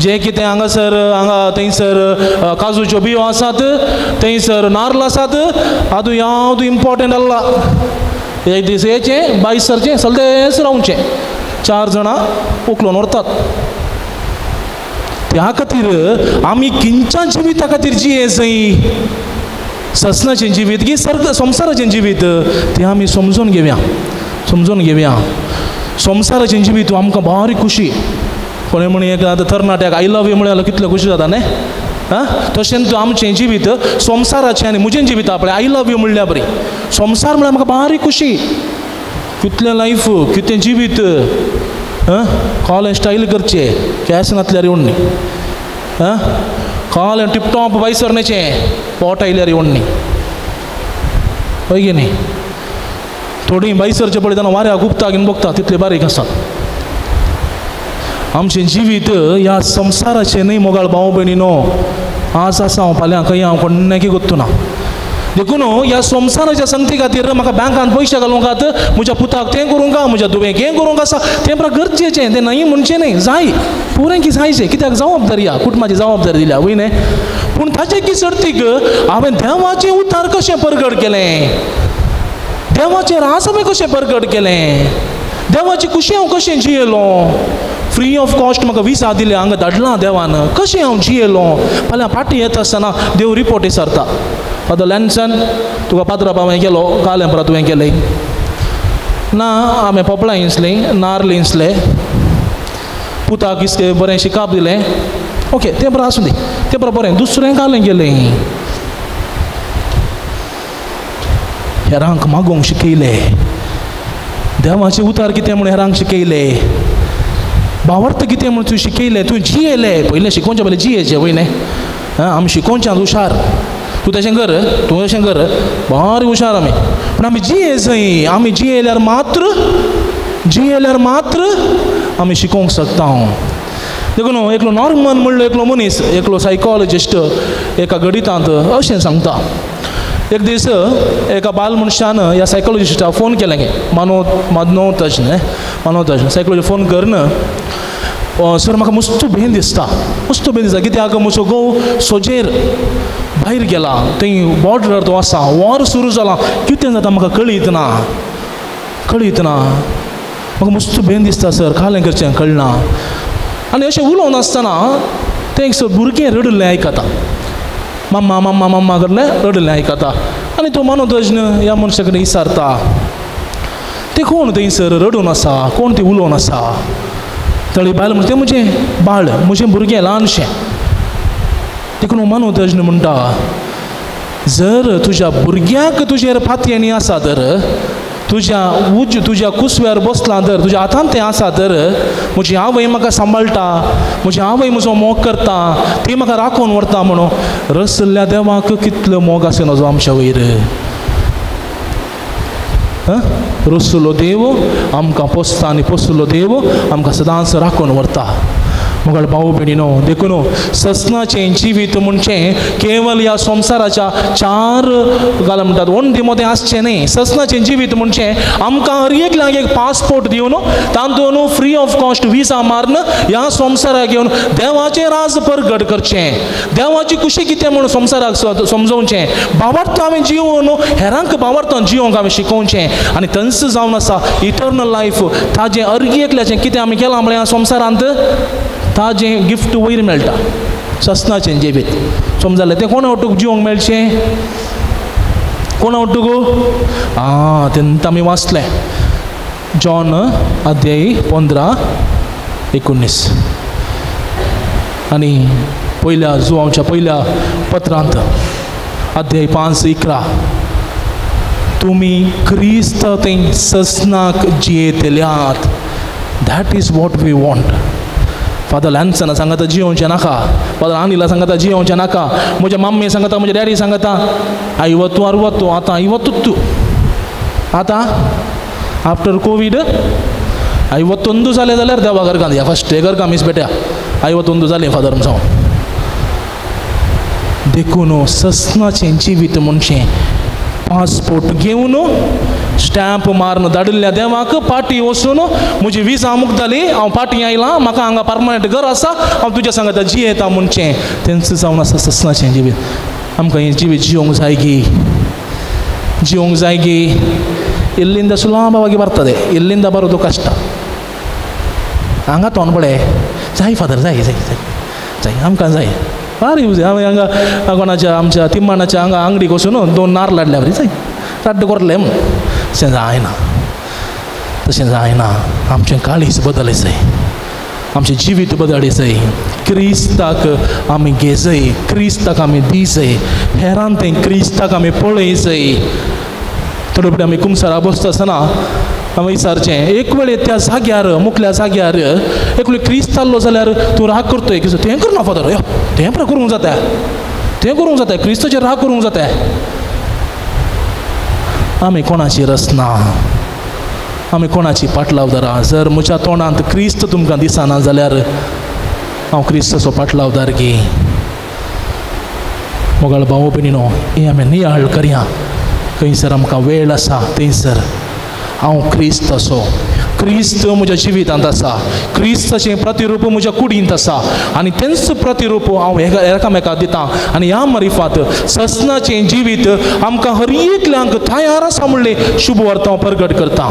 जें कितें हांगासर हांगा थंयसर काजूच्यो बियो आसात, थंयसर नार्ल आसात, आदू यादू इम्पोर्टंट आसला. एक दीस येचें बायस सरचें सल्देच रावचें, 4 जाणां उखलून व्हरतात. त्या खातीर आमी किंच्या जिविता खातीर जिये जंय ससनाचें जिवीत की सर्ग संवसाराचें जिवीत तें आमी समजून घेवया, समजून घेवया. संवसाराचें जिवीत आमकां बारीक खुशी. कोणें म्हण एक आतां तरणाट्याक I love you म्हळ्यार कितलें खुशी जाता न्ही? आं, तशेंच आमचें जिवीत संवसाराचें आनी म्हजें जिवीत आपलें I love you म्हणल्यार बरी. संवसार म्हळ्यार म्हाका बारीक खुशी. कितलें लायफ, कितें जिवीत. आं, कॉलेज स्टायल करचें, कॅश नासल्यार येवन न्ही. आं, कॉलेज टिपटॉप बायसर न्हयचें, पोट आयल्यार येवन न्ही. हय की न्ही? थोडीं बायसरचें पळयतना वाऱ्याक गुप्ता घेवन बघता तितले बारीक आसात. आमचें जिवीत ह्या संवसाराचें न्हय मोगाळ भाव भयणीनो. आज आसा हांव, फाल्यां खंय हांव कोण्णाकी गोत्तू ना. देखून ह्या संवसाराच्या संगती खातीर म्हाका बँकान पयशे घालूंक, म्हज्या पुताक तें करूंक, म्हज्या दुबेक हें करूंक आसा, तें पुरा गरजेचें, तें न्हय म्हणचें न्हय, जाय पुरें की जायचें, कित्याक जबाबदारी आहा, कुटुंबाची जबाबदारी दिल्या वय न्हय. पूण ताचें की सर्तीक हांवें देवाचें उतार कशें परगट केलें, देवाचें रास हांवें कशें परगट केलें, देवाची खुशी हांव कशें जियेलो. फ्री ऑफ कॉस्ट म्हाका विसा दिल्या, हांगा धाडलां देवान, कशें हांव जियेलो. फाल्यां फाटीं येता आसतना देव रिपोर्ट विचारता, फादर लॅन्सन तुका पात्राप हांवें केलो, कालें परत तुवें केलें ना? हांवें पोपळां इंचलीं, नार्ल इंचले, पुताक इस्के बरें शिकाप दिलें, ओके तें बरें आसूं दी, तें बरें बरें, दुसरें कालें केलें. हेरांक मागूंक शिकयलें, देवाचें उतार कितें म्हूण हेरांक शिकयलें, भावार्थ कितें म्हूण तूं शिकयलें, तूं जियेलें. पयलें शिकोवचें पयलें जियेचें वय न्ही. आं, आमी शिकोवच्यान हुशार, तूं तशें कर, तूं तशें कर, बारीक हुशार आमी. पूण आमी जिये जंय, आमी जियेल्यार मात्र, जियेल्यार मात्र आमी शिकोवंक शकता. देखून एकलो नॉर्मन म्हणलो एकलो मनीस, एकलो सायकोलॉजिस्ट एका गणितांत अशें सांगता. एक दीस एका बाल मनशान ह्या सायकोलॉजिस्टाक फोन केलें गे, मानव तज्ञ, मानव तज्ञ सायकोलॉजी फोन करून, सर म्हाका मस्त भेन दिसता, मस्त भेन दिसता, कित्याक म्हजो घोव सोजेर भायर गेला, थंय बॉर्डरार तो आसा, वॉर सुरू जाला, कितें जाता म्हाका कळीत ना, कळीत ना, म्हाका मस्त भेन दिसता सर, कालें करचें कळना. आनी अशें उलोवन आसतना तें एक भुरगें रडिल्लें आयकता, मम्मा मम्मा मम्मा करलें रडिल्लें आयकता. आनी तो मनोतज्ञ ह्या मनशा कडेन विचारता, तें कोण थंयसर रडून आसा, कोण ती उलोवन आसा? तळी बायल म्हणटा, तें म्हजें बाळ, म्हजें भुरगें ल्हानशें. देखून मनोतज्ञ म्हणटा, जर तुज्या भुरग्याक तुजेर फातयेणी आसा तर, तुज्या उज तुज्या कुसव्यार बसलां तर, तुज्या हातान तें आसा तर, म्हजी आवय म्हाका सांबाळटा, म्हजी आवय म्हजो मोग करता, ती म्हाका राखून व्हरता म्हणून रसल्ल्या देवाक कितलो मोग आसा नजो आमच्या वयर. रसुलो देव आमकां पोसता आनी पोसुलो देव आमकां सदांच राखून व्हरता. मुखार भाव भयणीनो, देखून ससनाचें जिवीत म्हणचें केवल ह्या संवसाराच्या चार गाला म्हणटात वण्टी मदें आसचें न्ही. ससनाचें जिवीत म्हणचें आमकां हर एकल्याक एक पासपोर्ट दिवन तातूंत फ्री ऑफ कॉस्ट विजा मारून ह्या संवसाराक येवन देवाचें राज परगट करचें, देवाची खुशी कितें म्हणून संवसाराक समजोवचें, भावार्थ हांवें जिवन हेरांक भावार्थान जिवंक हांवें शिकोवचें. आनी थंयच जावन आसा इटर्नल लायफ. ताजें हर एकल्याचें कितें आमी केलां म्हळ्यार संवसारांत ताजें गिफ्ट वयर मेळटा ससनाचें जिवीत. समजलें? तें कोणा वटूक जिवंक मेळचें? कोणा वटूक? आं, तेन्ना आमी वाचलें जॉन अध्याय 15:19 आनी पयल्या जुवांच्या पयल्या पत्रांत अध्याय 5:11, तुमी क्रिस्त थंय ससनाक जियेतल्यात. That is what we want. Father लॅन्सना सांगता जियोवचें नाका, फादर आनिला सांगता जियोवचें नाका, म्हज्या मम्मी सांगता, म्हज्या डॅडी सांगता, ಐವತ್ತು 60 आतां 50 आतां आफ्टर कोवीड 51 जालें जाल्यार देवा घरकां या फस्ट घरकां मीस बेट्या 51 जालें फादर जावं. देखून ससनाचें जिवीत म्हणचें पासपोर्ट घेवन स्टॅम्प मारून धाडिल्ल्या देवाक पाटी वचून म्हजी विजा अमूक जाली, हांव पाटी आयलां, म्हाका हांगा परमनंट घर आसा, हांव तुज्या सांगता जियेता म्हणचें तेंच जावन आसा ससनाचें जिवीत. आमकां हें जिवीत जिवंक जाय गी, जिवंक जाय गी. ಇಲ್ಲಿಂದ ಸುಲಭವಾಗಿ ಬರ್ತದೆ, ಇಲ್ಲಿಂದ ಬರೋದು ಕಷ್ಟ. हांगा तोंड पळय, जाय फादर, जाय जाय जाय जाय आमकां जाय भारी हांवें हांगा कोणाच्या आमच्या तिम्माणाच्या हांगा आंगडीक वचून 2 नारल हाडल्या बरी, जाय रड्ड कोरलें म्हूण. तशें जायना, तशें जायना. आमचें काळीज बदल जाय, आमचें जिवीत बदल जाय. क्रिस्ताक आमी घेजय, क्रिस्ताक आमी दिजय, हेरान तें क्रिस्ताक आमी पळय जाय. थोडे फुडें आमी कुमसारा बसता आसतना आमी विचारचें, एक वेळ त्या जाग्यार मुखल्या जाग्यार एक वेळ क्रिस्त जाल्लो जाल्यार तूं राग करतय, कितें तें करना फादर, यो तें पळय करूंक जाता, तें करूंक जाता, क्रिस्ताचेर राग करूंक जाता. आमी कोणाची रचना, आमी कोणाची पाटलावदारां. जर म्हज्या तोंडांत क्रिस्त तुमकां दिसना जाल्यार हांव क्रिस्ताचो पाटलावदार गी. मोगाळ भाव भयणीनो, हें आमी नियाळ करया. खंयसर आमकां वेळ आसा थंयसर हांव क्रिस्त असो, क्रिस्त म्हज्या जिवितांत आसा, क्रिस्ताचें प्रतिरूप म्हज्या कुडींत आसा आनी तेंच प्रतिरूप हांव एकामेकाक दितां. आनी ह्या मारिफात ससनाचें जिवीत आमकां हर एकल्यांक तयार आसा म्हणलें शुभ वार्ता हांव परगट करता.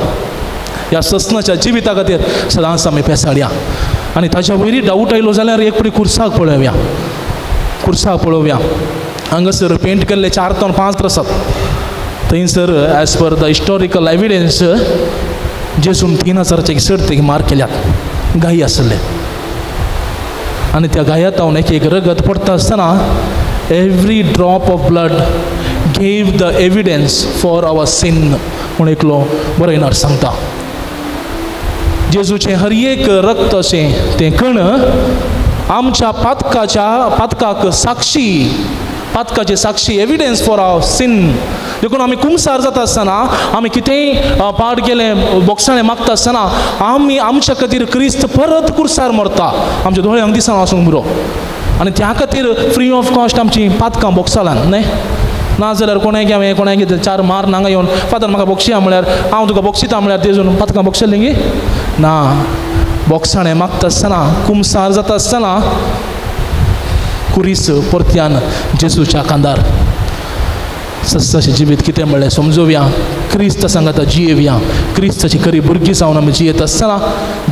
ह्या ससनाच्या जिविता खातीर सदांच आमी पेसाडया. आनी ताच्या वयरी डावट आयलो जाल्यार एक पळय कुर्साक पळोवया, कुर्साक पळोवया. हांगासर पेंट केल्ले 4 ते 5 आसात. थंयसर as per the historical evidence जेजून 3000 चड ते मार केल्यात, गायी आसले. आनी त्या गायांत एक एक रगत पडटा आसतना every drop of blood gave the evidence for our sin म्हूण एकलो बरयणार सांगता. जेजूचें हर एक रक्त अशें तें कण आमच्या पातकाच्या पातकाक साक्षी, पातकाची साक्षी, एविडन्स फॉर our sin. देखून आमी कुमसार जाता आसतना, आमी कितेंय पाड गेलें बोगसाणें मागता आसतना आमी आमच्या खातीर क्रिस्त परत कुर्सार मरता, आमच्या दोळ्यांक दिसना आसूंक पुरो. आनी त्या खातीर फ्री ऑफ कॉस्ट आमची पातकां बोगसालान न्हय. ना जाल्यार कोणाय हांवें कोणाय चार मार हांगा येवन फादर म्हाका बोगशिया म्हळ्यार हांव तुका बोगशिता म्हळ्यार तेजून पातकां बोगशेलें गी ना. बोगसाणें मागता आसतना, कुमसार जाता आसतना कुरीस परत्यान जेजूच्या खांदार. सस्साचें जिवीत कितें म्हणलें समजोवया, क्रिस्त सांगाता जियेवया, क्रिस्ताची खरी भुरगीं जावन आमी जियेत आसतना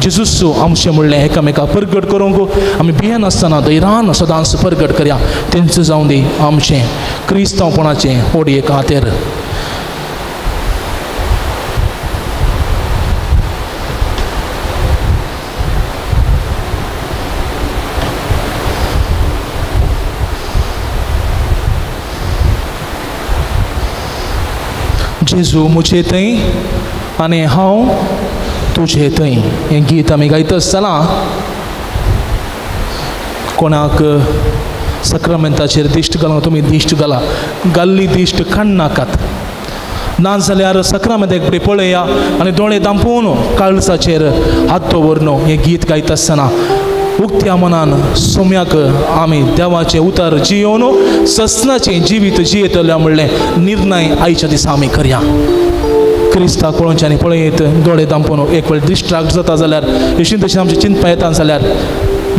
जेजूस आमचें म्हणलें एकामेका परगट करूंक आमी भियेनासतना धैर्यान सदांच परगट करया. तेंच जावं दी आमचें क्रिस्तांवपणाचें ओडये खातीर. जेजू म्हजे थंय आनी हांव तुजे थंय हें गीत आमी गायता आसतना कोणाक सक्रामेंताचेर दिश्ट घालूंक तुमी दिश्ट घाला, घाल्ली दिश्ट काडनाकात. ना जाल्यार सक्रामेंत एक बरी पळया आनी दोळे दांपून काळजाचेर हात दवरून हें गीत गायता आसतना उक्त्या मनान सोम्याक आमी देवाचें उतर जियोवन ससनाचें जिवीत जियेतल्या म्हणलें निर्णय आयच्या दिसा आमी करया. क्रिस्ताक पळोवचें आनी पळयत दोळे दांपून एक वेळ डिस्ट्राक्ट जाता जाल्यार अशीं तशीं आमचें चिंतपा येता जाल्यार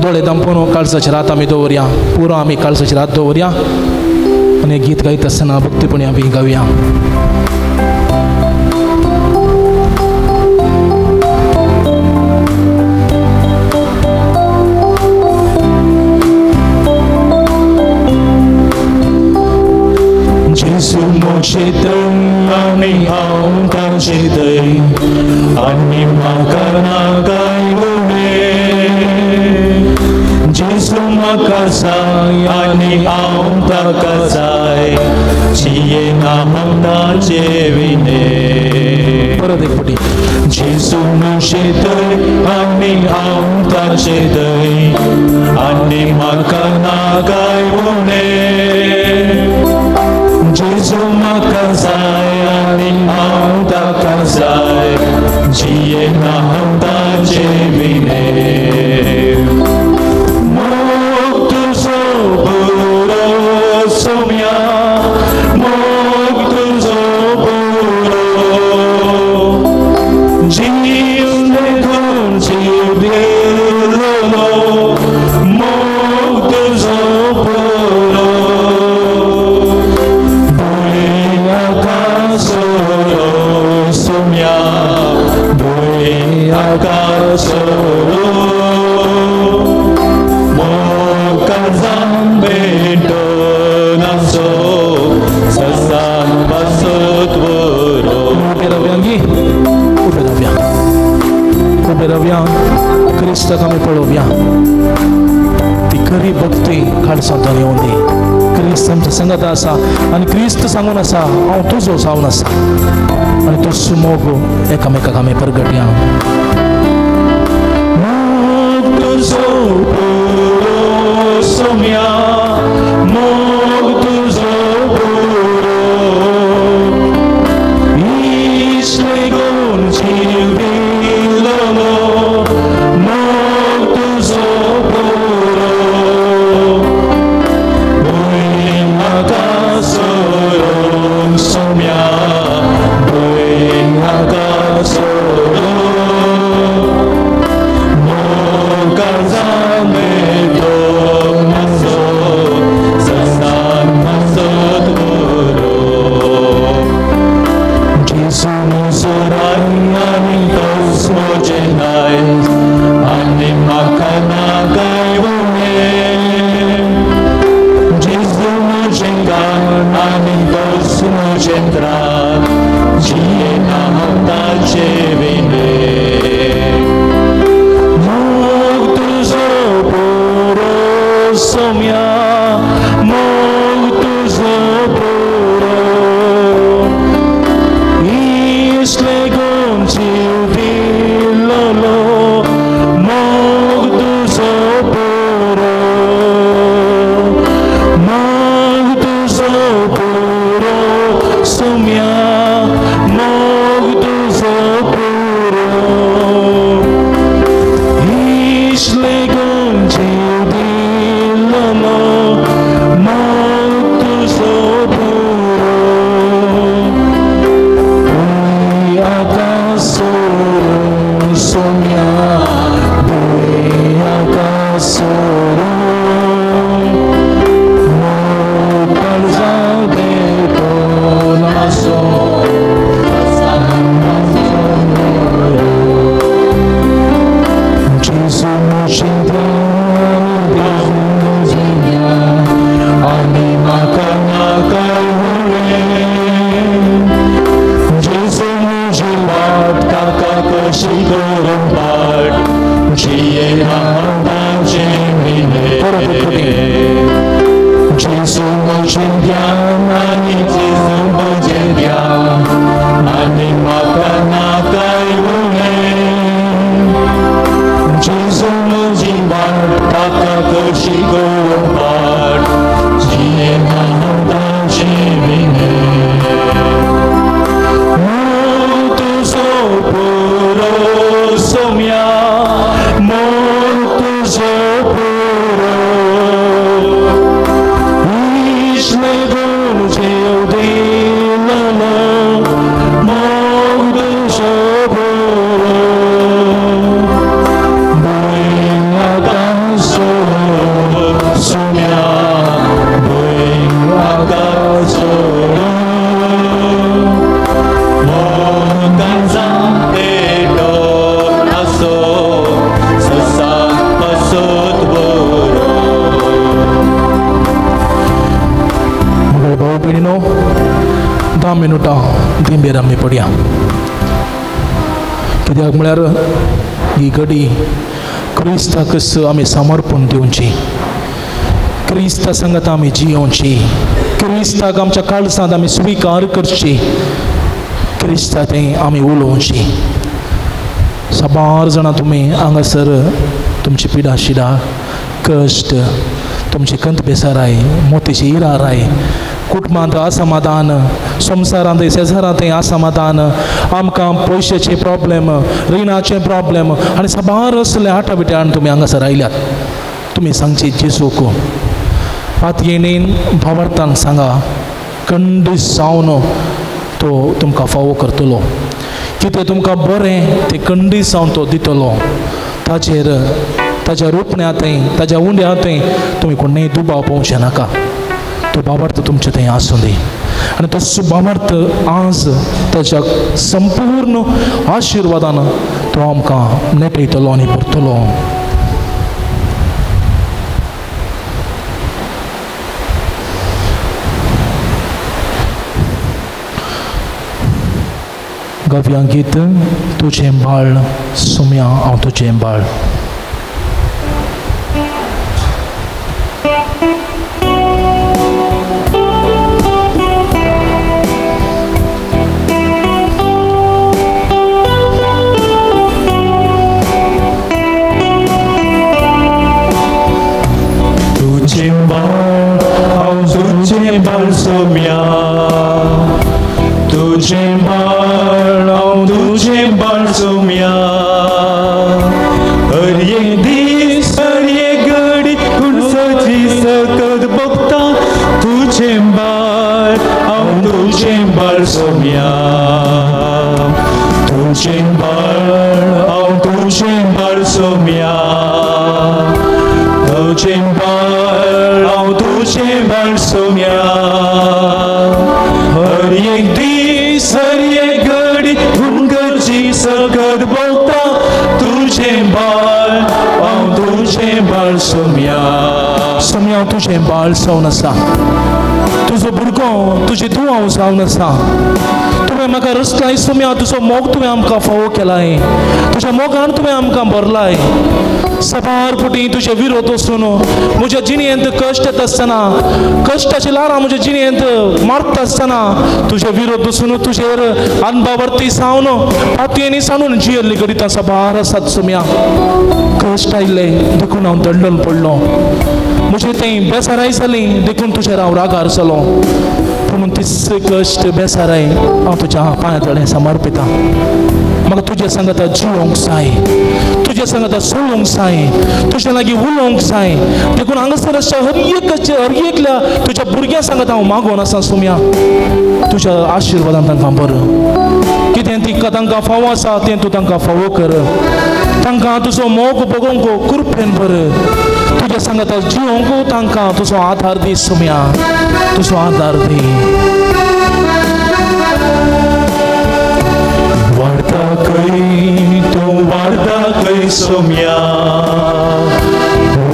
दोळे दांपून काळजाचेर हात आमी दवरया, पुरो आमी काळजाचेर हात दवरया आनी गीत गायता आसतना भक्तीपणी आमी गावया. जेजू म्हजे थंय आनी हांव ताजे थंय आनी म्हाका ना कांय उणें. जेजू म्हाका जाय आनी हांव ताका जाय, जियेना हांव ताजे विणें. परत एक फावटी. जेजू म्हजे थंय आनी हांव ताजे थंय आनी म्हाका ना कांय उणें. जेजू म्हाका जाय आनी हांव ताका जाय, जियेना हांव ताजे विणें. मोग तुजो पुरो सोम्या, मोग तुजो पुरो, जीव देखून जीव दिलो, मोग तुजो पुरो. उबे रावया, क्रिस्ताक आमी पळोवया, ती खरी भक्ती काळजांतल्यान येवन दी. क्रिस्त आमच्या संगत आसा आनी क्रिस्त सांगून आसा हांव तुजो जावन आसा आनी तो सुमोग एकामेकाक आमी परगटया. मोग तुजो पुरो सोम्या, मोग तुजो पुरो, इश्ट गुण जीव दिलो, मोग तुजो पुरो. भूंय म्हाका सोडून सोम्या, भूंय म्हाका सोडून, मोग काळजां मेळटो. शिकोवन पाट जियेना हांव ताजे विणे मोग तुजो पुरो सोम्या मोग तुजो पुरो इश्ले गुण जीव दिललो मोग तुजो पुरो भंय आकाशो सोम्या भंय आकाशो मोगाचा पेटो आसो ससा पसत बरो. मगळ भाऊ भयणीनो 10 मिनुटां दिंबेर आमी पडया कित्याक म्हळ्यार ही घडी क्रिस्ताकच आमी समर्पण दिवची क्रिस्ता सांगात आमी जियोवची क्रिस्ताक आमच्या काळजांत आमी स्विकार करची क्रिस्ता तें आमी उलोवची. साबार जाणां तुमी हांगासर तुमची पिडा शिडा कश्ट तुमची कंत बेसाराय मोतीची इराराय कुटुंबांत असमाधान संवसारांत शेजारांत असमाधान आमकां पयशाचे प्रॉब्लेम रिणाचे प्रॉब्लेम आनी साबार असले आटाविट्यान तुमी हांगासर आयल्यात. तुमी सांगची जेजूक पातयेणीन भावार्थान सांगा खंडीत जावन तो तुमकां फावो करतलो कितें तुमकां बरें तें खंडीत जावन तो दितलो. ताचेर ताच्या रोपण्यांतय ताच्या उंड्यांतय तुमी कोणूय दुबाव पोवचें नाका. तो भावार्थ तुमचे थंय आसूं दी आनी तसो भावार्थ आज ताच्या संपूर्ण आशिर्वादान तो आमकां नेटयतलो आनी भरतलो. गव्या गीत तुजें बाळ सुम्या हांव तुजें बाळ. तुजें बाळ हांव तुजें बाळ सोम्या तुजें बाळ हांव तुजें बाळ सोम्या हर एक दीस हर एक घडी कुणसाची सकत बघता तुजें बाळ हांव तुजें बाळ सोम्या तुजें बाळ हांव तुजें बाळ सोम्या तुजें बाळ हांव तुजें बाळ सोम्या हर एक दीस हर एक घडी गुणगची सकत बोलता तुजें बाळ हांव तुजें बाळ सोम्या. सोम्या हांव तुजें बाळ जावन आसा तुजो भुरगो तुजी तूं हांव जावन आसा. तुवें म्हाका रचलाय सोम्या तुजो मोग तुवें आमकां फावो केलाय तुज्या मोगान तुवें आमकां भरलाय. साबार फुटी तुजे विरोध वचून म्हज्या जिणेंत कश्ट येता आसतना कश्टाची ल्हारां म्हज्या जिणेंत मारता आसतना तुजे विरोध वचून तुजेर अनभावर्ती जावन पातयेनी सांडून जियेल्ली घडितां साबार आसात सोम्या. कश्ट आयिल्ले देखून हांव दंडून पडलो म्हजें तें बेसाराय जाली देखून तुजेर हांव रागार जालो. पूण तीच कश्ट बेसाराय हांव तुज्या पांया तळें समर्पिता. म्हाका तुज्या सांगाता जिवोंक जाय तुज्या सांगाता चलोवंक जाय तुज्या लागीं उलोवंक जाय देखून हांगासर अशा हर एक हर एकल्या तुज्या भुरग्यां सांगाता हांव मागोन आसा सोम्या तुज्या आशिर्वादान तांकां बरो कितें ती तांकां फावो आसा तें तूं तांकां फावो कर तांकां तुजो मोग बगोवंक कृपेन भर तुज्या सांगाता जिवोवंक तांकां तुजो आधार दी सोम्या तुजो आधार दी. वाडता खंय तूं वाडता खंय सोम्या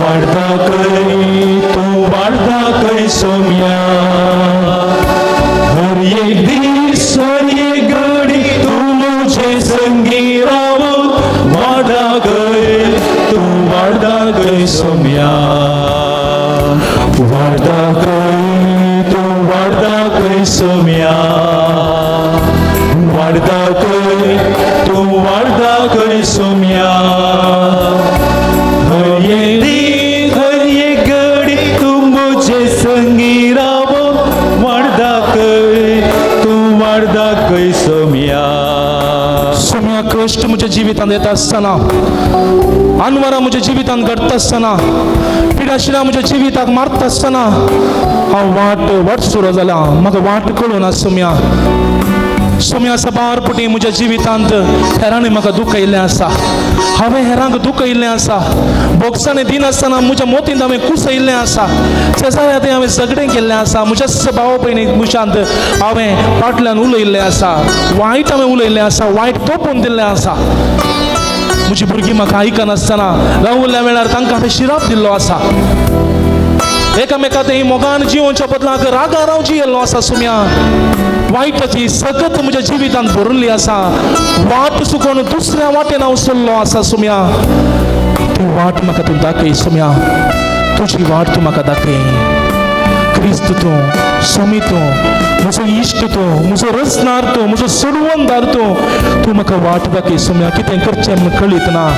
वाडता खंय तूं वाडता खंय सोम्या हर एक दीस हर एक घडी तूं म्हजे संगी रावून वाडता खंय तूं वाडता खंय सोम्या वाडता खंय तूं वाडता खंय सोम्या वाडता खंय तूं वाडता खंय सोम्या हर एक दीस हर एक जिवितांत येता आसतना, आनवरां म्हज्या जिवितांत घडटा आसतना, पिडाशिरां म्हज्या जिविताक मारता आसतना हांव वाट वाट सुरो जाला, म्हाका वाट कळूना सोम्या. सोम्या सबार पुटी म्हज्या जिवितांत हेरांनी म्हाका दुखयल्लें आसा, हांवें हेरांक दुखयल्लें आसा, बोगसांनी दिनासतना म्हज्या मोतींत हांवें कुसयल्लें आसा, शेजाऱ्या थंय हांवें झगडें केल्लें आसा, म्हज्या भाव भयणी म्हज्यांत हांवें फाटल्यान उलयल्लें आसा, वायट हांवें उलयल्लें आसा, वायट तोपून दिल्लें आसा. म्हजी भुरगीं म्हाका आयकनासतना रावल्ल्या वेळार तांकां हांवें शिराप दिल्लो आसा, एकामेका थंय मोगान जिवोवच्या बदलाक रागार हांव जियेल्लो आसा. सोम्या वायटाची सकत म्हज्या जिवितांत भरिल्ली आसा, वाट चुकोवन दुसऱ्या वाटेन हांव चल्लो आसा. सोम्या ती वाट म्हाका तूं दाखय, सोम्या तुजी वाट तूं म्हाका दाखय. क्रिस्त तूं, स्वामी तूं, म्हजो इश्ट तूं, म्हजो रचणार तूं, म्हजो सोडवणदार तूं, तूं म्हाका वाट दाखय सोम्या. कितें करचें म्हूण कळीत ना,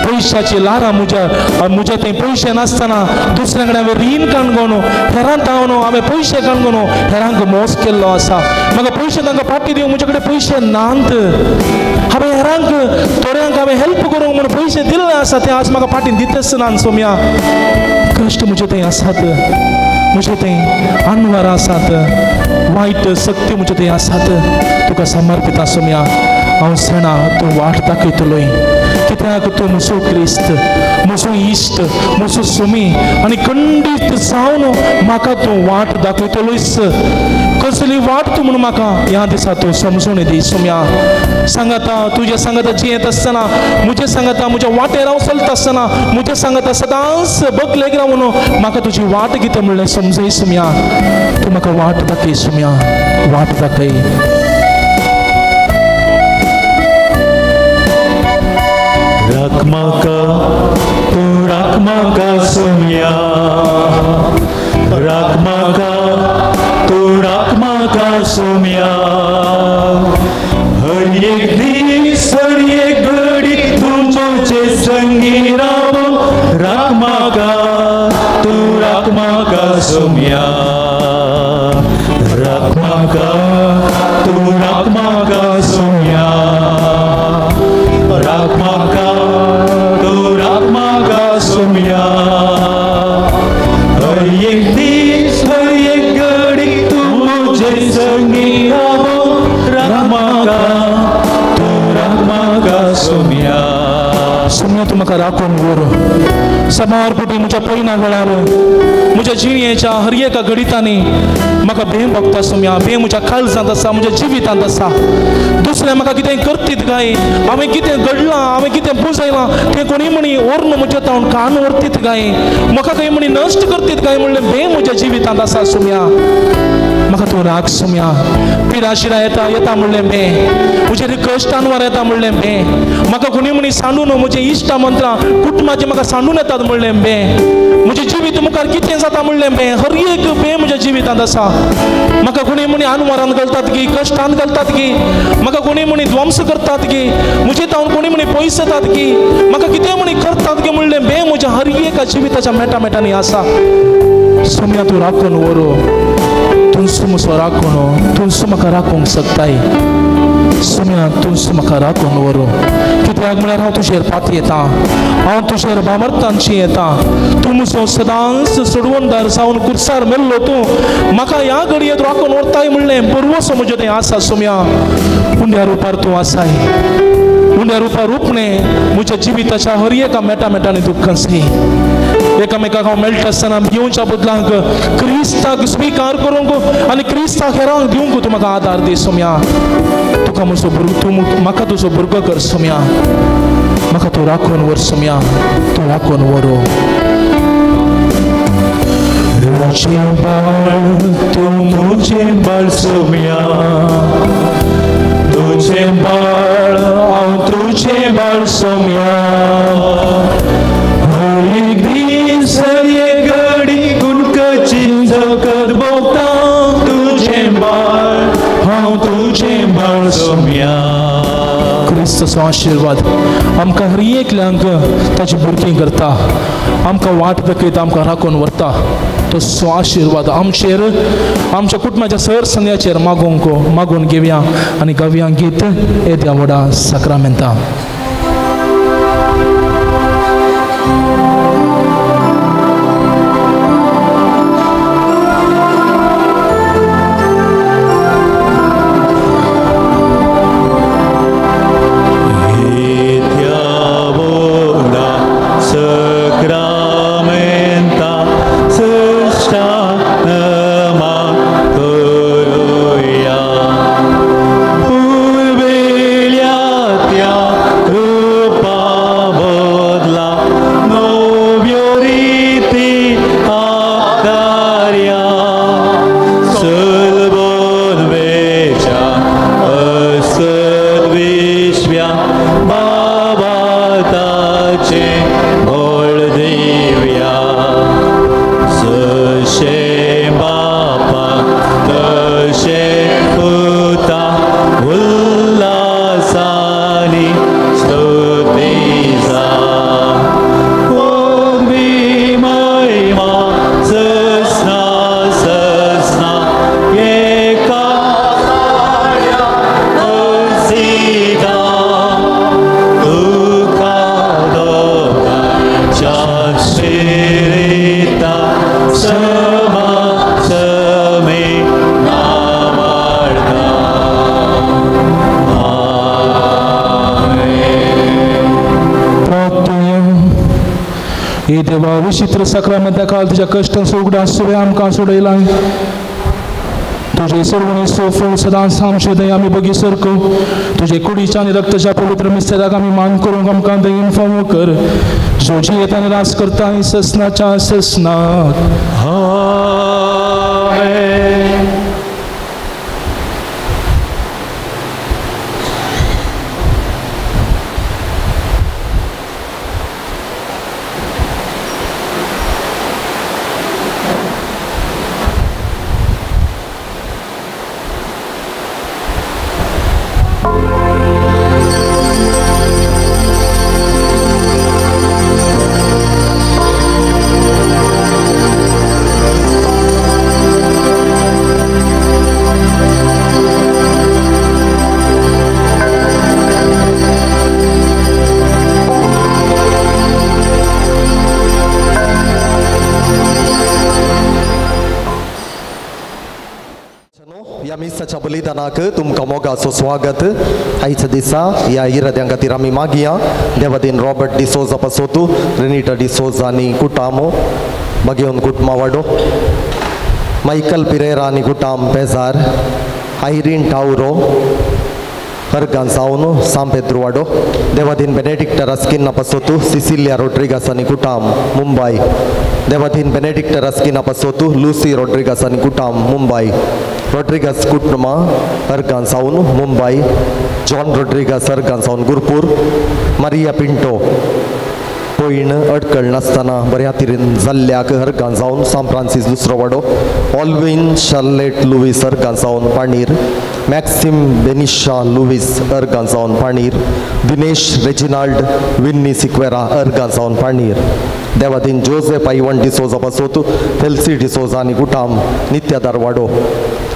पयशाची लारां म्हज्या म्हज्या थंय पयशे नासतना दुसऱ्या कडेन हांवें रीण काणगोन हेरांत हांव हांवें पयशे काणगोन हेरांक मोस केल्लो आसा. म्हाका पयशे तांकां फाटी दिवंक म्हजे कडेन पयशे नात, हांवें हेरांक थोड्यांक हांवें हेल्प करूंक म्हूण पयशे दिल्ले आसा, ते आज म्हाका फाटी दितच ना सोम्या. कश्ट म्हजे थंय आसात, म्हजे थंय आनवरां आसात, वायट शक्ती म्हजे थंय आसात, तुका समर्पिता सोम्या. हांव जाणा तूं वाट दाखयतलोय, कित्याक तूं म्हजो क्रिस्त, म्हजो इश्ट, म्हजो स्वामी आनी खंडीत जावन म्हाका तूं वाट दाखयतलोयच. कसली वाट तूं म्हणून म्हाका ह्या दिसा तूं समजून दी सोम्या. सांगाता तुज्या सांगाता जियेत आसतना, म्हज्या सांगाता म्हज्या वाटेर हांव चलता आसतना, म्हज्या सांगाता सदांच बकलेक रावन म्हाका तुजी वाट कितें म्हणलें समजय सोम्या. तूं म्हाका वाट दाखय सोम्या, वाट दाखय. राख म्हाका तूं, राख म्हाका सोम्या, राख म्हाका तूं, राख म्हाका सोम्या. हर एक दीस हर एक घडी तूं म्हजे संगी राव, राख म्हाका तूं, राख म्हाका सोम्या, राख म्हाका तूं, राख म्हाका सोम्या, राख म्हाका तूं, राख म्हाका सोम्या. हर एक दीस हर एक घडी तूं म्हजे संगी राव, राख म्हाका तूं, राख म्हाका सोम्या. सोम्या तूं म्हाका राखून व्हर. सबार पुटी म्हज्या पयना वेळार म्हज्या जिणेच्या हर एका घडितांनी म्हाका भंय भोगता सोम्या. भंय म्हज्या काळजांत आसा, म्हज्या जिवितांत आसा. दुसरें म्हाका कितें करतीत काय, हांवें कितें घडलां, हांवें कितें पुजयलां तें कोणी म्हणी व्हरून म्हज्या तावन कान व्हरतीत काय, म्हाका खंय म्हणी नश्ट करतीत काय म्हणलें भंय म्हज्या जिवितांत आसा सोम्या. म्हाका तूं राख सोम्या. पिराशिरां येता येता म्हणलें भंय, म्हजेर कश्टांवर येता म्हणलें भंय, म्हाका कोणी म्हणी सांडून म्हजे इश्टा मंत्रां कुटुंबाचे म्हाका सांडून येतात म्हणलें भंय, म्हजें जिवीत मुखार कितें जाता म्हणलें भंय, हर एक भंय म्हज्या जिवितांत आसा. म्हाका कोणी म्हणी आनवरान घालतात की, कश्टान घालतात की, म्हाका कोणी म्हणी ध्वंस करतात की, म्हजे तावन कोणी म्हणी पयस येतात की, म्हाका कितें म्हणी करतात की म्हणलें भंय म्हज्या हर एका जिविताच्या मेटा मेटांनी आसा. सोम्या तूं राखून व्हर, तूंच म्हजो राखून, तूंच म्हाका राखूंक शकताय सोम्या, तूंच म्हाका राखून व्हर. कित्याक म्हळ्यार हांव तुजेर पात येता, हांव तुजेर बामर्तांची येता. तूं म्हजो सदांच सोडवणदार जावन कुर्सार मेल्लो तूं म्हाका ह्या घडयेत राखून व्हरताय म्हणलें बरवसो म्हजें तें आसा सोम्या. उंड्या रुपार तूं आसाय, उंड्या रुपार रुपणें म्हज्या जिविताच्या हर एका मेटा मेटांनी तूं कंसली. एकामेकाक हांव मेळटा आसतना घेवच्या बदलांक क्रिस्ताक स्विकार करूंक आनी क्रिस्ताक हेरांक दिवंक तूं म्हाका आदार दी सोम्या. तुका म्हजो भुरगो, तूं म्हाका तुजो भुरगो कर सोम्या. म्हाका तूं राखून व्हर सोम्या, तूं राखून व्हर. तुजें बाळ तूं म्हजें बाळ सोम्या, तुजें बाळ हांव तुजें बाळ सोम्या. हर एक दीस हर एक घडी कुणकची जगत भोगता, तुजें बाळ हांव तुजें बाळ सोम्या. क्रिस्ताचो आशिर्वाद आमकां हर एकल्यांक ताची भुरगीं करता, आमकां वाट दाखयता, आमकां राखून व्हरता. तो आशिर्वाद आमचेर, आमच्या कुटुंबाच्या सर संद्याचेर मागूंक मागून घेवया आनी गावया गीत येद्या व्हडा साक्रामेंता. समा समे नामार्ता. हे देवा विचित्र साक्रामेंता काल तुज्या कश्टांचो उगडास तुवें आमकां सोडयलाय. तुजे सर्वणेचो फळ सदांच आमचे दया आमी बगी सरको. तुजे कुडीच्या आनी रक्ताच्या पवित्र मिस्तेराक आमी मान करूंक आमकां दयेन फावो कर. जो जियेता आनी राज करता ससनाच्या ससनात. आमेन. मिसाच्या बलिदानाक तुमकां मोगाचो स्वागत. आयच्या दिसा ह्या इराद्यां खातीर आमी मागया. देवादीन रॉबर्ट डिसोजा पासोतू, रेनिटा डिसोजा आनी कुटामो बागेवन कुटमावाडो, मायकल पिरेरा आनी कुटाम पेजार, आयरीन टावरो हरगान सावन सांग पेद्रुवाडो, देवादीन बेनेडिक्टा रास्किन्हा पासोतू, सिसिलिया रोड्रिगास आनी कुटाम मुंबय, देवादीन बेनेडिक्टा रास्किन्हा पासोतू, लुसी रोड्रिगास आनी कुटाम मुंबय, रोड्रिगास कुटुंबा हरगान सावन मुंबय, जॉन रोड्रिगास हरगान सावन गुरपूर, मारिया पिंटो पयण अडकळ नासतना बऱ्या तरेन जाल्ल्याक हरगान सावन सांत फ्रांसीस दुसरो वाडो, ऑल्विन शार्लेट लुवीस हरगान सावन पाणीर, मॅक्सिम बेनिशा लुवीस हरगान सावन पाणीर, दिनेश रेजिनाल्ड विन्नी सिक्वेरा हरगान सावन पाणीर, देवादीन जोसेफ आयवन डिसोजा पासोत, फेल्सी डिसोजा आनी कुटाम नित्यादार वाडो,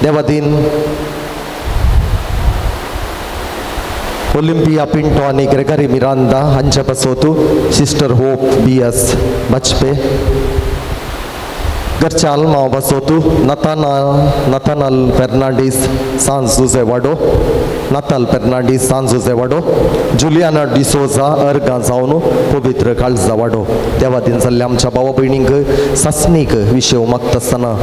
देवादीन ओलिंपिया पिंटो आनी ग्रेगरी मिरांदा हांचे पासोत, सिस्टर होप बी एस बाजपे, घरच्या आल्मांव पासोत, नथानल फेर्नांडीस सांज जुजे वाडो, नाताल फेर्नांडीस सांज जुजे वाडो, जुलियाना डिसोजा अर्गां जावन पवित्र काळजा वाडो. देवादीन जाल्ल्या आमच्या भावा भयणींक सासणीक विशय मागता आसतना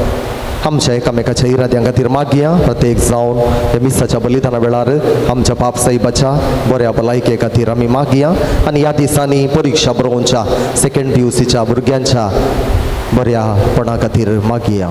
आमच्या एकामेकाच्या इराद्यां खातीर मागया. प्रत्येक जावन हे मिसाच्या बलिदाना वेळार आमच्या पाप साहेबाच्या बऱ्या भलायके खातीर आमी मागया. आनी ह्या दिसांनी परिक्षा बरोवच्या सेकंड पी you सीच्या भुरग्यांच्या बऱ्यापणा खातीर मागया.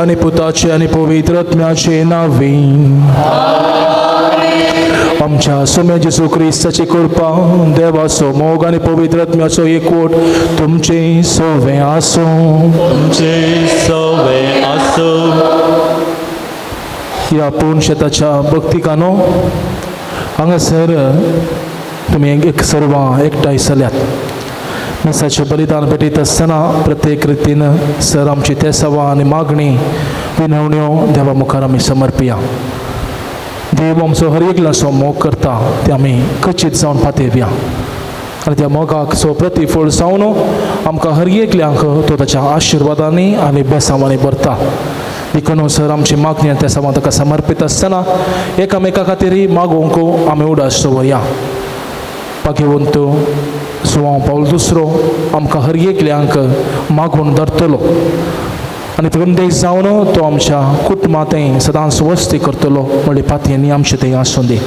आनी पुताचे आनी पवित्र आत्म्याचे नांवी आमच्या सोम्या जेजू क्रिस्ताची कृपा, देवाचो मोग आनी पवित्र आत्म्याचो एकवट तुमचे सवे आसूं. तुमचे सवे आसूं. ह्या पूर्ण शेताच्या भक्तिकानो हांगासर तुमी एक सर्वां एकठांय जाल्यात. मिसाचें बलिदान भेटयत आसतना प्रत्येक रितीन सर आमची तेसावां आनी मागणी विनवण्यो देवा मुखार आमी समर्पिया. देव आमचो हर एकल्याचो मोग करता ते आमी कचीत जावन पातेवया आनी त्या मोगाक सो प्रतिफळ जावन आमकां हर एकल्यांक तो ताच्या आशिर्वादांनी आनी बेसांवांनी भरता. देखून सर आमची मागणी आनी तेसावां ताका समर्पीत आसतना एकामेका खातीर मागोवंक आमी उडास दवरया. भाग्यवंत जुवांव पावल दुसरो आमकां हर एकल्यांक मागून धरतलो आनी प्रदेश जावन तो आमच्या कुटुंबांत सदांच वस्ती करतलो म्हणले पातयेंनी आमचें थंय आसूं दी.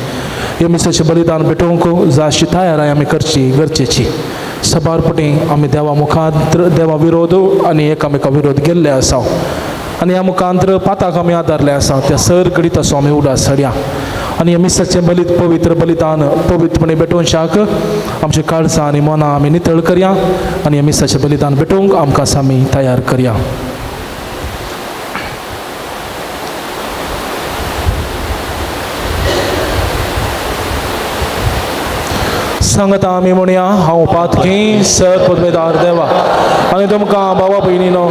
हे मिसाचें बलिदान भेटोवंक जायशी तयाराय आमी करची गरजेची. सबार पटी आमी देवा मुखार देवा विरोध आनी एकामेका विरोध गेल्ले आसा आनी ह्या मुखांतर पाताक आमी आदारले आसा त्या सर घडीत असो आमी उडास हाडया आनी ह्या मिसाचें बलित पवित्र बलिदान पवित्रपणे भेटोवच्याक आमचे काळजां आनी मनां आमी नितळ करया आनी ह्या मिसाचें बलिदान भेटोवंक आमकां आमी तयार करया. सांगता आमी म्हणया, हांव पातकी सर पदवेदार देवा आनी तुमकां बाबा भयणीनो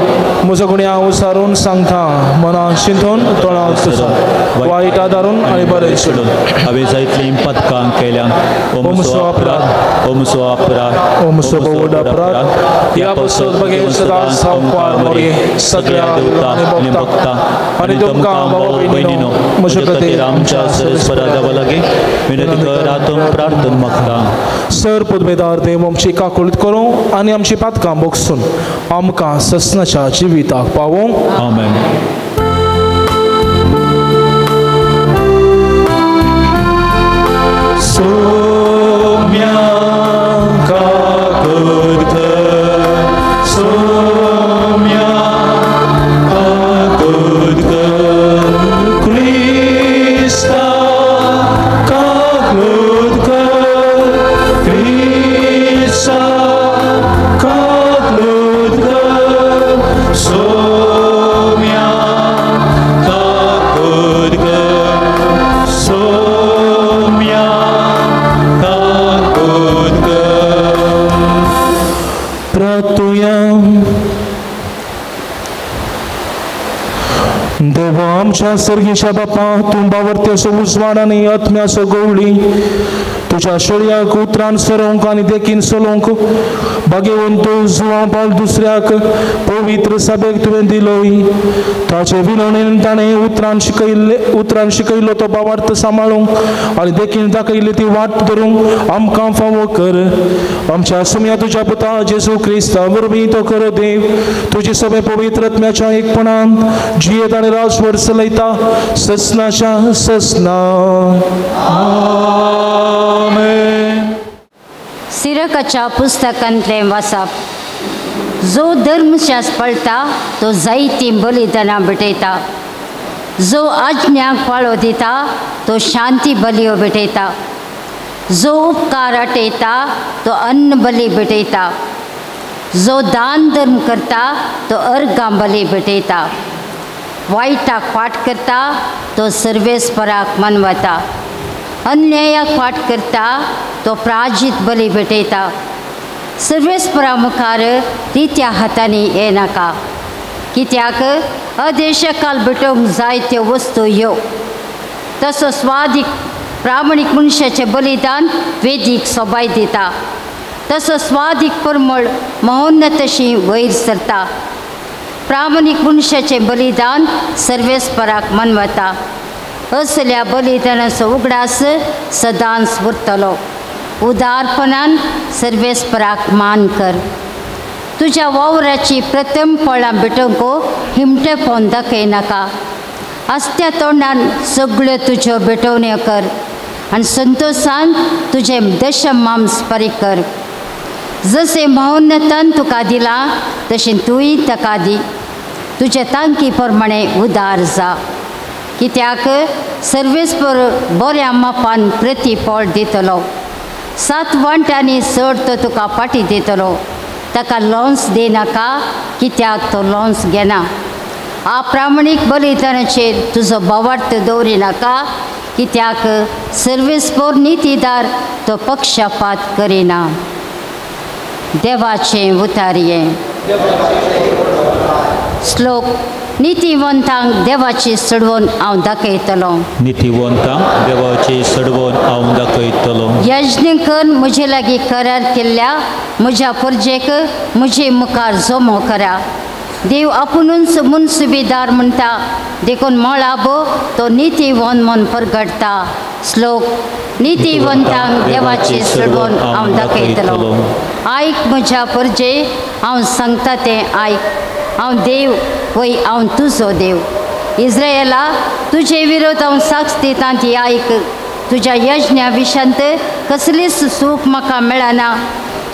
म्हजो गुण्या उसारून सांगता मनान चिंतून तोंडान सुचून वायट आदारून आनी बरें सोडून हांवें जायतलीं पदकां केल्यां. ओमसो अपराध, ओमसो अपराध, ओमसो भोव अपराध. ह्या पसत बगे सदां सामकार मोरये सगळ्या देवता आनी भक्ता आनी तुमकां बाबा भयणीनो म्हज्या खातीर आमच्या सरस्वरा देवा लागीं विनंती करात प्रार्थना मागता. सर पदवेदार देव आमची काकुळट करूं आनी आमची पातकां बोगसून आमकां ससनाच्या जिविताक पावोवंक. आमेन. सोम्या काकूत कर, सोम्या काकूत कर, क्रिस्ता काकूत कर, क्रिस्ता काकूत कर, सोम्या काकूत कर, सोम्या काकूत कर. प्रार्थुया. देवा आमच्या सर्गीच्या बापा, तूं बावरत्याचो उजवाड आनी आत्म्याचो गवळी तुज्या शेळयाक उतरान सरोवंक आनी देखीन चलोवंक भाग्यवंत जुवांव पावल दुसऱ्याक पवित्र सभेक तुवें दिलोय. ताचे विनवणेन ताणें उतरान शिकयल्लो तो बावार्थ सांबाळूंक आनी देखीन दाखयल्ली ती वाट धरूंक आमकां फावो कर. आमच्या सुम्या तुज्या पुता जेजू क्रिस्ता वरवीं तो कर देव तुजी सभे पवित्र आत्म्याच्या एकपणान जियेत आनी राजवट चलयता ससनाच्या ससना. आमेन. सिरकाच्या पुस्तकांतलें वाचप. जो धर्मशास्त्र पळटा तो जायतीं बलिदानां भेटयता, जो आज्ञाक पाळो दिता तो शांती बलयो भेटयता, जो उपकार आटयता तो अन्न बली भेटयता, जो दान धर्म करता तो अर्घां बली भेटयता, वायटाक फाट करता तो सर्वेस्पराक मनवता, अन्यायाक फाट करता तो प्राजीत बली भेटयता. सर्वेस्परा मुखार रित्या हातांनी येनाका, कित्याक अदेशकाल भेटोवंक जाय त्यो वस्तू ह्यो. तसो स्वादीक प्रामाणीक मनशाचें बलिदान वेदीक सोबाय दिता, तसो स्वादीक परमळ महोन्नतशी वयर सरता. प्रामाणीक मनशाचें बलिदान सर्वेस्पराक मनवता. असल्या बलिदानाचो उगडास सदांच उरतलो. उदारपणान सर्वेस्पराक मान कर. तुज्या वावराची प्रथम फळां भेटोवंक हिमटेपण दाखयनाका. आसत्या तोंडान सगळ्यो तुज्यो भेटवण्यो कर आनी संतोशान तुजें दशम मांस परी कर. जशें महोन्नतान तुका दिलां तशें तूंय ताका दी. तुजे तांकी प्रमाणे उदार जा, कित्याक सर्वेस्पर बऱ्या मापान प्रतिफळ दितलो. 7 वांट्यांनी चड तो तुका फाटी दितलो. ताका लोन्स दिनाका, कित्याक तो लोन्स घेना. अप्रामाणीक बलिदानाचेर तुजो भावार्थ दवरिनाका, कित्याक सर्वेस्पोर नितीदार तो पक्षपात करिना. देवाचें उतारयें. श्लोक. नितीवंतांक देवाची सडवण हांव दाखयतलो. नितीवंतांक देवाची सडवण हांव दाखयतलो. यज्ञ करून म्हजे लागीं करार केल्ल्या म्हज्या परजेक म्हजे मुखार जमो करा. देव आपुणूच मुनसुबीदार म्हणटा, देखून मळाबो तो नितीवंत म्हूण परगटता. श्लोक. नितीवंतांक देवाची सडवण हांव दाखयतलो. आयक म्हज्या परजे, हांव सांगता तें आयक. हांव देव, वय हांव तुजो देव. इस्रायला, तुजे विरोध हांव साक्ष दिता ती आयक. तुज्या यज्ञा विशांत कसलीच सूख म्हाका मेळना.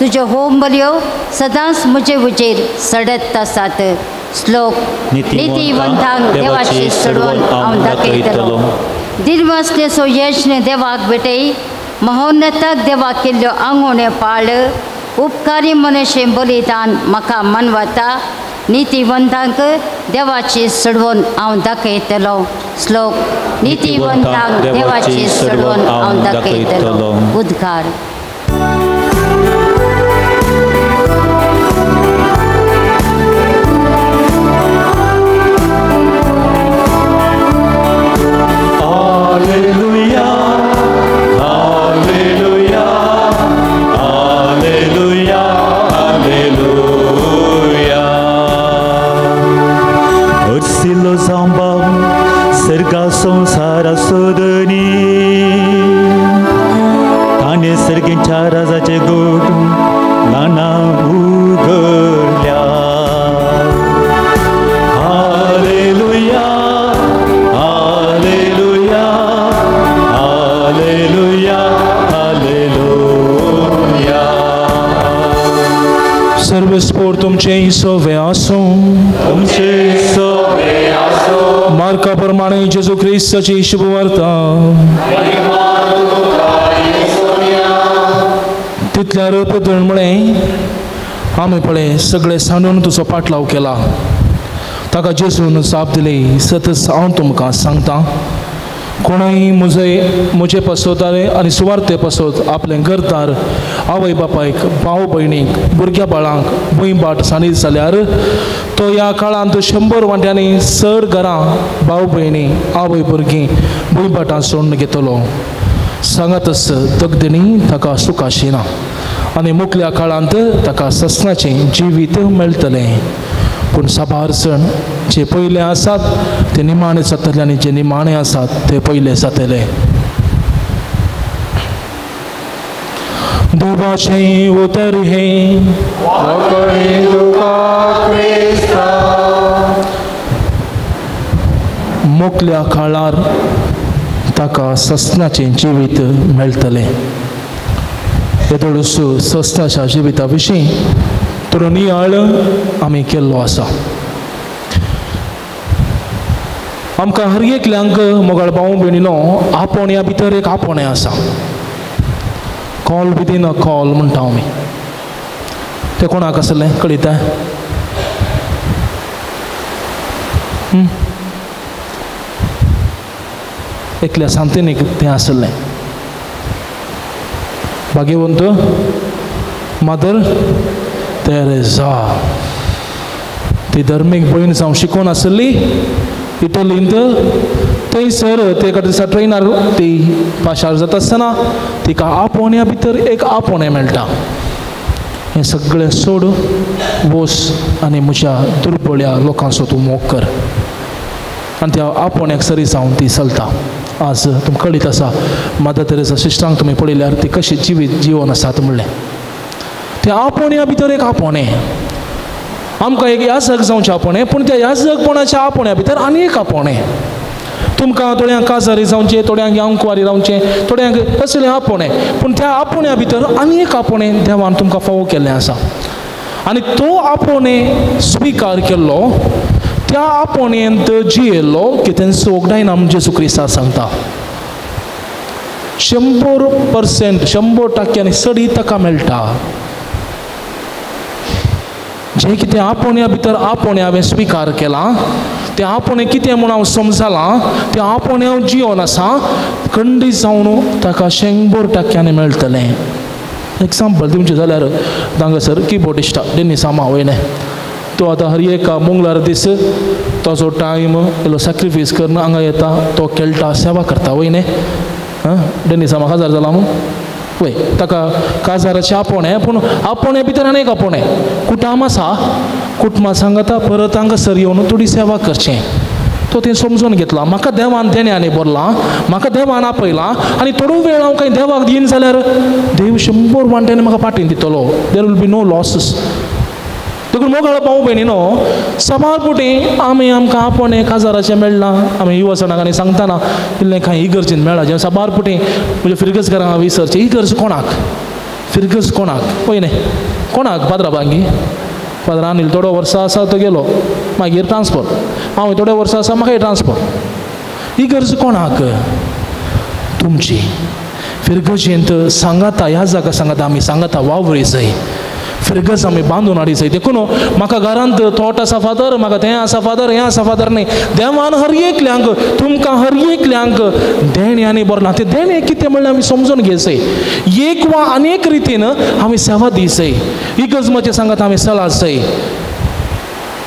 तुज्यो होम बलयो सदांच म्हजे उजेर सडत आसात. श्लोक. नितीवंतांक देवाची सडवण हांव दाखयतलो. दिर्वासनेचो यज्ञ देवाक भेटय, महोन्नताक देवाक केल्ल्यो आंगोण्यो पाळ. उपकारी मनुष्य बलिदान म्हाका मनवता. नितीवंतांक देवाची सडवण हांव दाखयतलो. श्लोक. नितीवंतांक देवाची सडवण हांव दाखयतलो. उद्गार. संसारा सोदनी ताणे सर्गेच्या राजाचे गोट नाना उगडल्या. Hallelujah hallelujah hallelujah hallelujah. सर्वेस्पोर तुमचे सोवे आसूं. तुमचे सोवे आसूं. मार्का प्रमाणे जेजू क्रिस्ताची शुभवार्ता. तितल्यार पेत्रून म्हळें, आमी पळय सगळे सांडून तुजो पाटलाव केला. ताका जेजून जाप दिली, सतच हांव तुमकां सांगता, कोणूय म्हजे पासत आनी सुवार्थे पासत आपलें घरदार, आवय बापायक, भाव भयणीक, भुरग्या बाळांक भूंय बाट सांडीत जाल्यार तो ह्या काळांत 100 वांट्यांनी चड घरां, भाव भयणी, आवय भुरगीं भूंय बाटां सोडून घेतलो. सांगातच तकदिणी ताका सुखाशी ना आनी मुखल्या काळांत ताका ससनाचें जिवीत मेळटलें. पूण साबार जण जे पयले आसात ते निमाणे जातले आनी जे निमाणे आसात ते पयले जातले. देवाचें उतर हें. मोकल्या काळार ताका ससनाचें जिवीत मेळटलें. येदोळूस ससनाच्या जिविता विशीं थोडो नियाळ आमी केल्लो आसा. आमकां हर एकल्यांक मोगाळ भाव भयणीनो आपोवण्या भितर एक आपोवणें आसा. कॉल विदीन अ कॉल म्हणटा आमी. तें कोणाक आसलें कळयता? एकल्या सांतिनीक तें आसलें. भाग्यवंत मदर तेरेझा. ती धर्मीक भयण जावं शिकोवन आसली इटलींत. थंयसर ते एका दिसा ट्रेनार ती पाशार जाता आसतना तिका आपोवण्या भितर एक आपोवणें मेळटा. हें सगळें सोड, वोस आनी म्हज्या दुर्बळ्या लोकांचो तूं मोग कर. आनी त्या आपोवण्याक सरी जावन ती चलता. आज तुमकां कळीत आसा मदर तेरेझा सिस्टरांक तुमी पळयल्यार ती कशी जिवीत जिवन आसात म्हणलें. त्या आपोवण्या भितर एक आपोवणें. आमकां एक याजक जावचें आपोवणें, पूण त्या याजकपणाच्या आपोवण्या भितर आनी एक आपोवणें. तुमकां थोड्यांक काजारी जावचें, थोड्यांक यांकवारी रावचें, थोड्यांक असलें आपोवणें, पूण त्या आपोवण्या भितर आनी एक आपोवणें देवान तुमकां फावो केल्लें आसा. आनी तो आपोवणें स्विकार केल्लो, त्या आपोवण्यांत जियेल्लो की तेंचो ओगडायना जेजू क्रिस्ता सांगता 100% 100% सडी ताका मेळटा. जें कितें आपोवण्या भितर आपोवणें हांवें स्विकार केलां तें आपोवणें कितें म्हूण हांव समजलां, तें आपोवणें हांव जियोन आसा, खंडीत जावन ताका 100% मेळटलें. एग्जाम्पल दिवचें जाल्यार हांगासर किबोर्डिस्टा डेनी सामा वयने तो आतां हर एक मंगळार दीस ताजो टायम इल्लो सॅक्रिफायस करून हांगा येता, तो खेळटा, सेवा करता वयने. आं डेनी सामा काजार जाला मू वय, ताका काजाराचें आपोवणें, पूण आपोवणें भितर आनी एक आपोवणें कुटाम आसा, कुटुंबा सांगता परत हांगासर येवन थोडी सेवा करचें. तो तें समजून घेतला, म्हाका देवान देणें आनी भरलां, म्हाका देवान आपयलां आनी थोडो वेळ हांव कांय देवाक दीन जाल्यार देव 100 वांट्यानी म्हाका पाटीन दितलो. There will be no losses. देखून मोगाळ भाव भयणी न्हू, साबार पुटी आमी आमकां आपोवणें काजाराचें मेळ्ळां, आमी युवसणाक आनी सांगतना इल्लें कांय इगर्जेन मेळ्ळां. जेन्ना साबार पुटी म्हणजे फिरगजकारांक हांव विसरचें, इगर्ज कोणाक, फिरगज कोणाक पळय न्ही, कोणाक पाद्रा बांगी फादर अनिल थोडो वर्सां आसा तो गेलो, मागीर ट्रान्सफर, हांव थोडे वर्सां आसा म्हाकाय ट्रान्सफर. इगर्ज कोणाक? तुमची. फिरगजेंत सांगाता, ह्या जागा सांगाता, आमी सांगाता वावरी जाय, फिरगज आमी बांदून हाडी जाय. देखून म्हाका घरांत थोट आसा फादर, म्हाका तें आसा फादर, हें आसा फादर न्ही, देवान हर एकल्यांक, तुमकां हर एकल्यांक देणें आनी भरलां. तें देणें कितें म्हणल्यार आमी समजून घेवचें, एक वा अनेक रितीन आमी सेवा दिवचें, इगर्ज म्हजें सांगात आमी सलास जाय.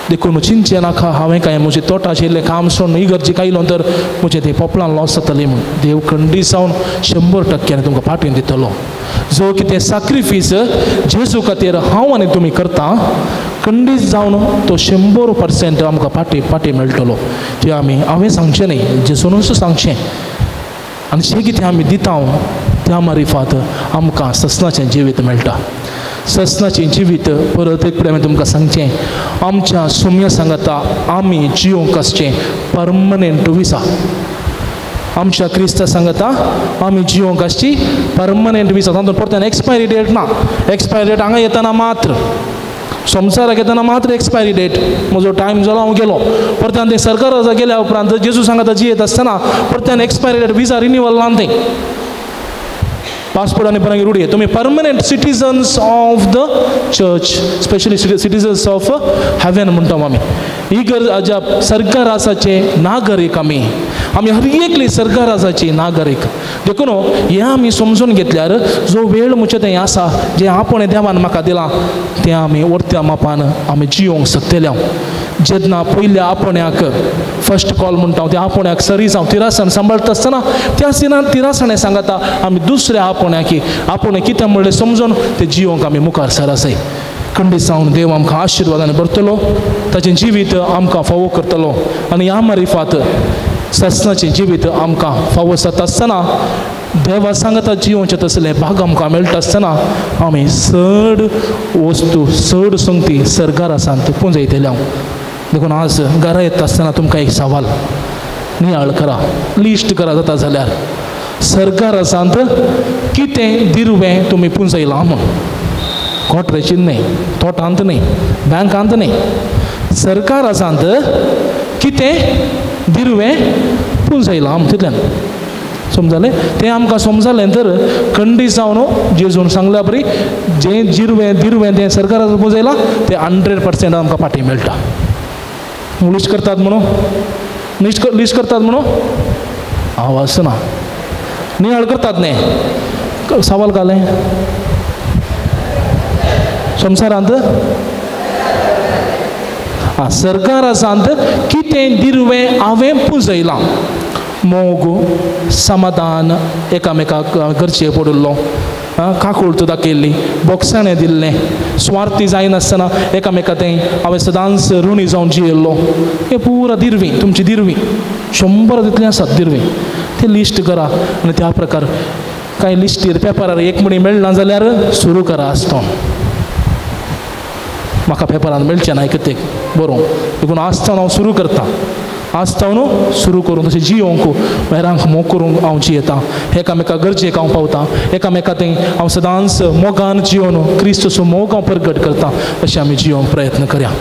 देखून चिंतचें नाका हांवें कांय म्हजें तोटाचें इल्लें काम सोडून इगर्जेक आयलो तर म्हजें तें पोपलान लॉस जातलें म्हूण. देव खंडीत जावन 100% तुमकां पाटीन दितलो. जो कितें सॅक्रिफीस जेजू खातीर हांव आनी तुमी करता, खंडीत जावन तो 100% आमकां पाटी पाटी मेळटलो. तें आमी हांवें सांगचें न्ही, जेजूनच सांगचें. आनी जें कितें आमी दिता त्या मारिफात आमकां ससनाचें जिवीत मेळटा. ससनाचें जिवीत परत एक हांवें तुमकां सांगचें, आमच्या सुम्या सांगाता आमी जियोंक आसचें परमनंट विसा. आमच्या क्रिस्ता सांगता आमी जियोंक आसची परमनंट विसा. तातूंत परत्यान एक्सपायरी डेट ना. एक्सपायरी डेट हांगा येतना मात्र, संवसाराक येतना मात्र एक्सपायरी डेट, म्हजो टायम जालो हांव गेलो. परत्यान तें सरकार गेल्या उपरांत जेजू सांगता जियेत आसतना परत्यान एक्सपायरी डेट विजा रिन्युअल ना, तें पासपोर्ट आनी परांगी रुढी. तुमी permanent citizens of the church, specially citizens of heaven म्हणटा आमी. ही गरज सरकार आसाचे नागरीक आमी, आमी हर एकली सरकार आसाची नागरीक. देखून हें आमी समजून घेतल्यार जो वेळ म्हजे थंय आसा, जें आपोवणें देवान म्हाका दिलां तें आमी वरत्या मापान आमी जियोंक शकतले. जेन्ना पयल्या आपोवण्याक फर्स्ट कॉल म्हणटा त्या आपोवण्याक सरी जावं तिरासण सांबाळटा आसतना त्या सिनान तिरासणें सांगता आमी दुसऱ्या आपोवण्याक आपोवणें कितें म्हणलें समजून तें जियोंक आमी मुखार सरासय. खंडीत जावन देव आमकां आशिर्वादान भरतलो, ताचें जिवीत आमकां फावो करतलो आनी ह्या मारिफात ससनाचें जिवीत आमकां फावो जाता आसतना देवा सांगता जियोंचें तसलें भाग आमकां मेळटा आसतना आमी चड वस्तू चड संगती सरकारासांत पुंजयतले हांव. देखून आज घरा येता आसतना तुमकां एक सवाल नियाळ करा, लिस्ट करा जाता जाल्यार सरकारासांत कितें दिरवें तुमी पुंजयलां म्हूण. कोटरेचीन न्ही, तोटांत न्ही, बँकांत न्ही, सरकारासांत कितें दिरवें पुंजयलां म्हूण तितल्यान समजालें. तें आमकां समजालें तर खंडीत जावन जेजून सांगल्या बरी जें जिरवें दिरवें तें सरकारान पुंजयलां तें 100% आमकां फाटीं मेळटा. लिस्ट करतात म्हणून, लिस्ट करतात म्हणून आवाज ना, नियाळ करतात न्ही. सवाल घालें संवसारांत आं सरकारासांत कितें दिरवें हांवें पुंजयलां, मोग समाधान एकामेकाक गरजे पडिल्लो, काकुळट दाखयल्ली, बोगसाणें दिल्लें, स्वार्थी जायनासतना एकामेका तें हांवें सदांच ऋणी जावन जियेल्लो. हें पुरा दिरवी, तुमची दिरवी 100 तितलीं आसात दिरवी. तें लिस्ट करा आनी त्या प्रकार कांय लिस्टीर पेपरार एक म्हणी मेळना जाल्यार सुरू करा आसतो. म्हाका पेपरान मेळचें ना कितें बरोवंक, देखून आसतना हांव सुरू करता, आसतना सुरू करूं तशें जियोंक हेरांक मोग करूंक हांव जियेता, एकामेका गरजेक हांव पावता, एकामेका थंय हांव सदांच मोगान जियोन क्रिस्तचो मोग हांव प्रगट करता. अशें आमी जियोंक प्रयत्न करया.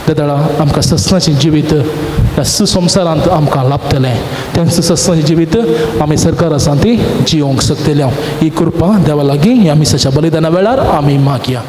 तेदळा आमकां सस्नाचें जिवीत ह्या संवसारांत आमकां लाभतलें, तेंच सस्नाचें जिवीत आमी सरकार आसा ती जियोंक शकतले. ही कृपा देवा लागीं ह्या मिसाच्या बलिदाना वेळार आमी मागया.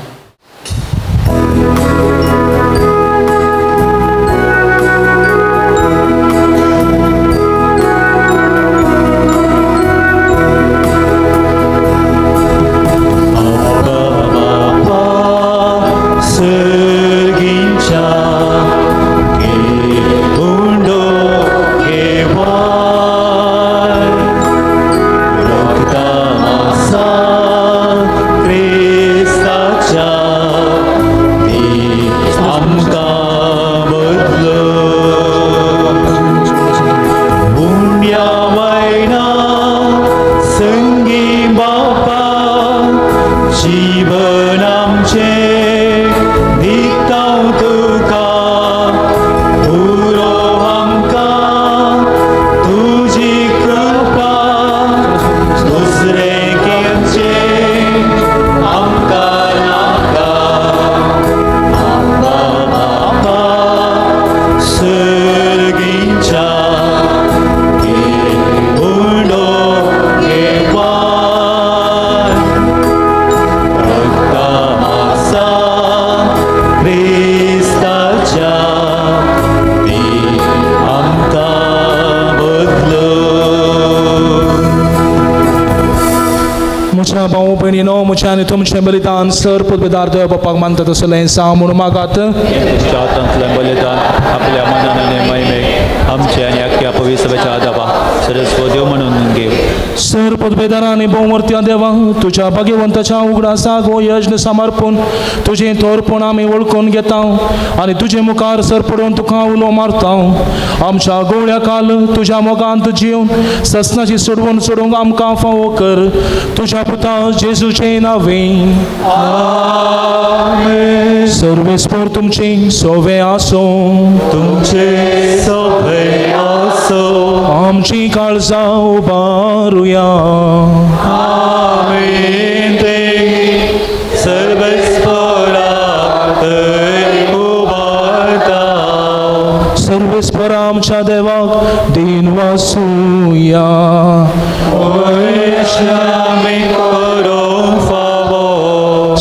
भाव भयणीनो म्हजें आनी तुमचें बलिदान सर पदवेदार देव बापाक मानता तसलें जावं म्हणून मागात. हातांतलें बलिदान आपल्या मनान आनी महिमेक आमचे आनी आख्या पवित्रच्या आदाबा सरस्व देव म्हणून घेव. सर पदवेदारा आनी भोवमूर्त्या देवा तुज्या भाग्यवंताच्या उगडासाक हो यज्ञ समर्पून तुजें थोरपण आमी वळखून घेता आनी तुजे मुखार सर पडून तुका उलो मारता. आमच्या गोवळ्या काल तुज्या मोगांत जिवन ससनाची सोडवून सोडूंक आमकां फावो कर तुज्या पुता जेजूचे नांवे. आमेन. सर्वेस्पर तुमचे सोवे आसूं. तुमचे सोवे आसूं. आमची काळजां उबारुया. आमेन. ते सर्वेस्परा थंय उबारता. सर्वेस्पर आमच्या देवाक दीन वासूया.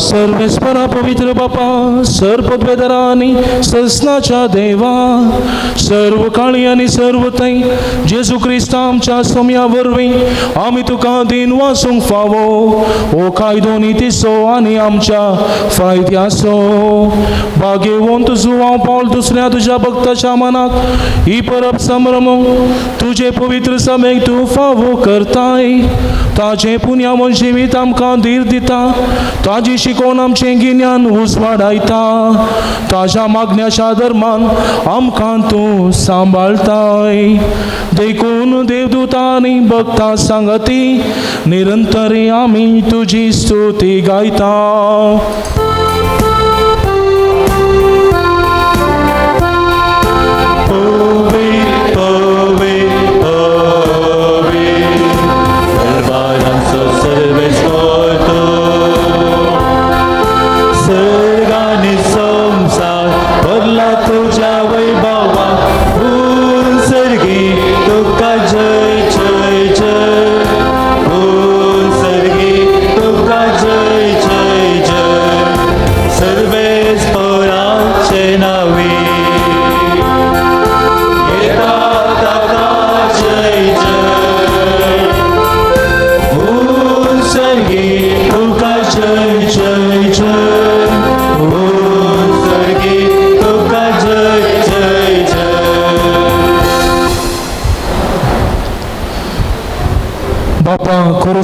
सर्वेस्परा पवित्र बापा सर्व पदवेदारा आनी ससनाच्या देवा सर्व काळी आनी सर्व थंय जेजू क्रिस्ता आमच्या सोम्या वरवीं आमी तुका दीन वासूंक फावो. हो कायदो नितीचो आनी आमच्या फायद्याचो. भाग्यवंत जुवांव पावल दुसऱ्या तुज्या भक्ताच्या मनाक ही परब संभ्रमूंक तुजे पवित्र समेक तूं फावो करताय. ताजें पुण्यावन जिवीत आमकां धीर दिता. ताजी शिकोवन आमचें गिन्यान उजवाडायता. ताज्या मागण्याच्या धर्मान आमकां तूं सांबाळताय. देखून देवदूतांनी भक्तां सांगती निरंतर आमी तुजी स्तुती गायता.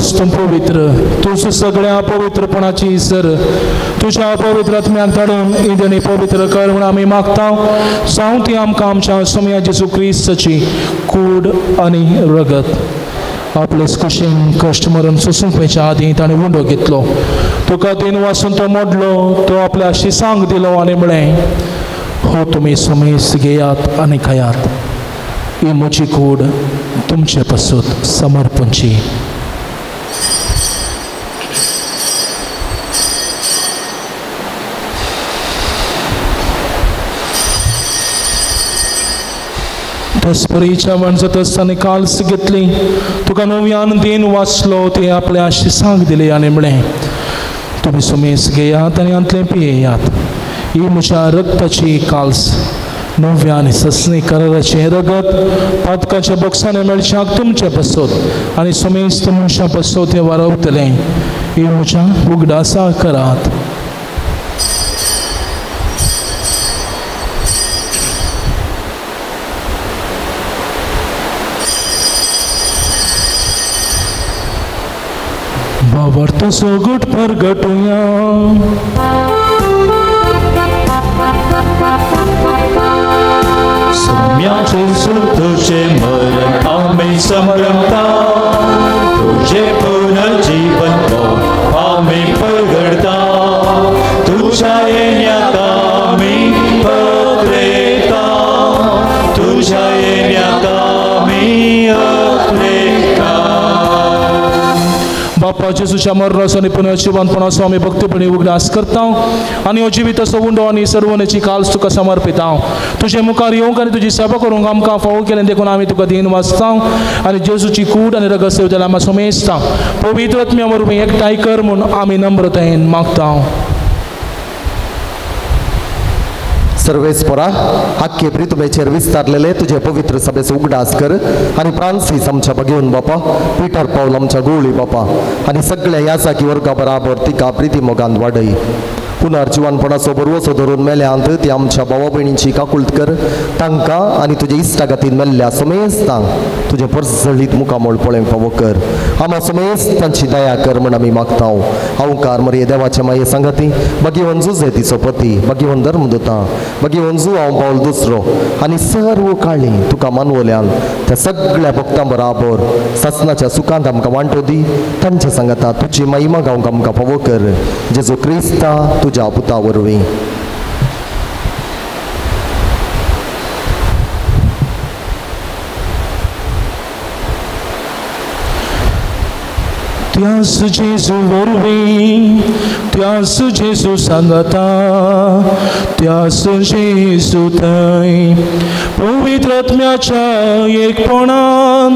तूं पवित्र तुझ सगळ्या पवित्रपणाची सर तुझ्या पवित्र आत्म्याक धाडून इदणी पवित्र कर म्हूण आमी मागता. जावं ती आमकां आमच्या सोम्या जेजू क्रिस्ताची कूड आनी रगत. आपले कुशीन कश्ट मरण सोसूंक मेळच्या आदीं ताणें उंडो घेतलो. तुका तीन वासून तो मोडलो. तो आपल्या शिसांक दिलो आनी म्हळें, हो तुमी सुमेस घेयात आनी खायात. ही म्हजी कूड तुमचे पासून समर्पणची. तस्परीच्या वणजतच ताणें काल्स घेतली. तुका नव्यान दीन वाचलो. ते आपल्या शिसांक दिले आनी म्हळें, तुमी सुमेस घेयात आनी हांतलें पियेयात. ही म्हज्या रक्ताची काल्स नव्या आनी ससनी कराराचें रगत पातकाच्या बोक्सांनी मेळच्याक तुमचे पासत आनी सुमेस्त मनशां पासत हें वारवतलें. ही म्हज्या उगडासा करात. बाबर्तो सोगट परगटुया. सम्याचे तुझे मरण आम्ही समरता, तुझे पुनर्जीवन आम्ही परगडता, तुझ्या येण्यात आम्ही पत्रेता, तुझ्या येण्यात आम्ही अत्रेता. बापा जेजूच्या मरणाचो आनी पुनर्जिवंतपणाचो आमी भक्तीपणी उगडास करता आनी हो जिविताचो उंडो आनी सर्वनेची काल्स तुका समर्पिता. तुजे मुखार येवंक आनी तुजी सेवा करूंक आमकां फावो केलें देखून आमी तुका दीन वाचता आनी जेजूची कूड आनी रगत सेवतेला आमी समेजता. पवित्र आत्म्या वरवीं एकठांय कर म्हूण आमी नम्रतायेन मागता. सर्वेस्परा आख्खे प्रितुमेचेर विस्तारलेले तुजे पवित्र सभेचो उगडास कर आनी फ्रांसीस आमच्या भगेवन बापा, पिटर पावल आमच्या गोळी बापा आनी सगळ्या याजाकी वर्गा बराबर तिका प्रिती मोगान वाडय. पुनर्जिवनपणाचो बरवसो धरून मेल्यांत ती आमच्या भावा भयणींची काकुळट कर. तांकां आनी तुजे इश्टागतीन मेल्ल्या समेस्तांक तुजें परजळीत मुखामोळ पळोवंक फावो कर. आमा समेस्तांची दया कर म्हण आमी मागता. हांवकार मरये देवाचे माये सांगाती भगेवन जुजे तिचो पती, भगेवन धर्मदूतां, भगेवन जुआंव पावल दुसरो आनी सर्व काळी तुका मानवल्यान त्या सगळ्या भक्तां बराबर सासनाच्या सुखांत आमकां वांटो दी. तांच्या सांगाता तुजी महिमा गावंक आमकां फावो कर. जेजू क्रिस्ता तुज्या पुता वरवीं. त्यास जेजू वरवीं, त्यास जेजू सांगता, त्यास जेजू थंय पवित्र आत्म्याच्या एकपणान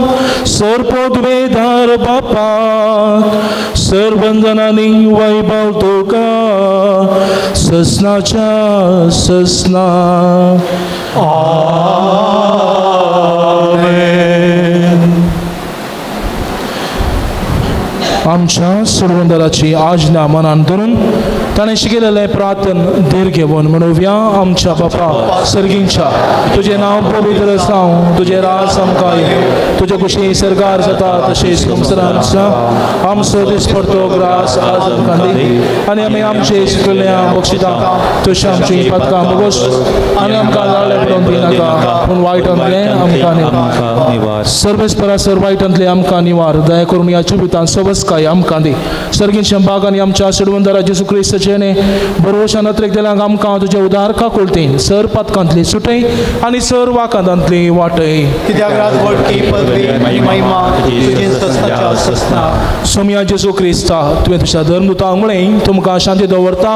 सर्वपदवेदार बापाक सर्वंदनांनी वैभव तुका ससनाच्या ससना. आमेन. आमच्या सोडवंदराची आज्ञा मनान धरून ताणें शिकयलेलें प्रार्थन धीर घेवन म्हणुया. आमच्या बापा सर्गींच्या, तुजें नांव पवित्र जावं, तुजें राज आमकां येवं, तुजे कुशी सरकार जाता तशें संवसारांत जावं. आमचो दिसपडतो ग्रास आज आमकां दी आनी आमी आमचे शिकयल्ल्या बक्षिता तशें आमची पदकां भोगोस आनी आमकां जाळें पडोवन दिनाका, पूण वायटांतलें आमकां निवार. सर्वेस्परा सर वायटांतलें आमकां निवार. दया करून ह्या जिवितांत सवस्काय आमकां दी. सर्गींच्या बाग आनी आमच्या सोडवंदारा जेजू क्रिस्ताचें बरोवशान अत्रेक दिल्यांक आमकां तुजे उदार काकुळटीन सर पातकांतली सुटय आनी सर वाकांतांतली वाटय. कित्याक राजवटकी पदवी आनी महिमा तुजी ससनाच्या ससना. सोमया जेजू क्रिस्ता, तुवें तुज्या धर्मदूतांक म्हळें, तुमकां शांती दवरता,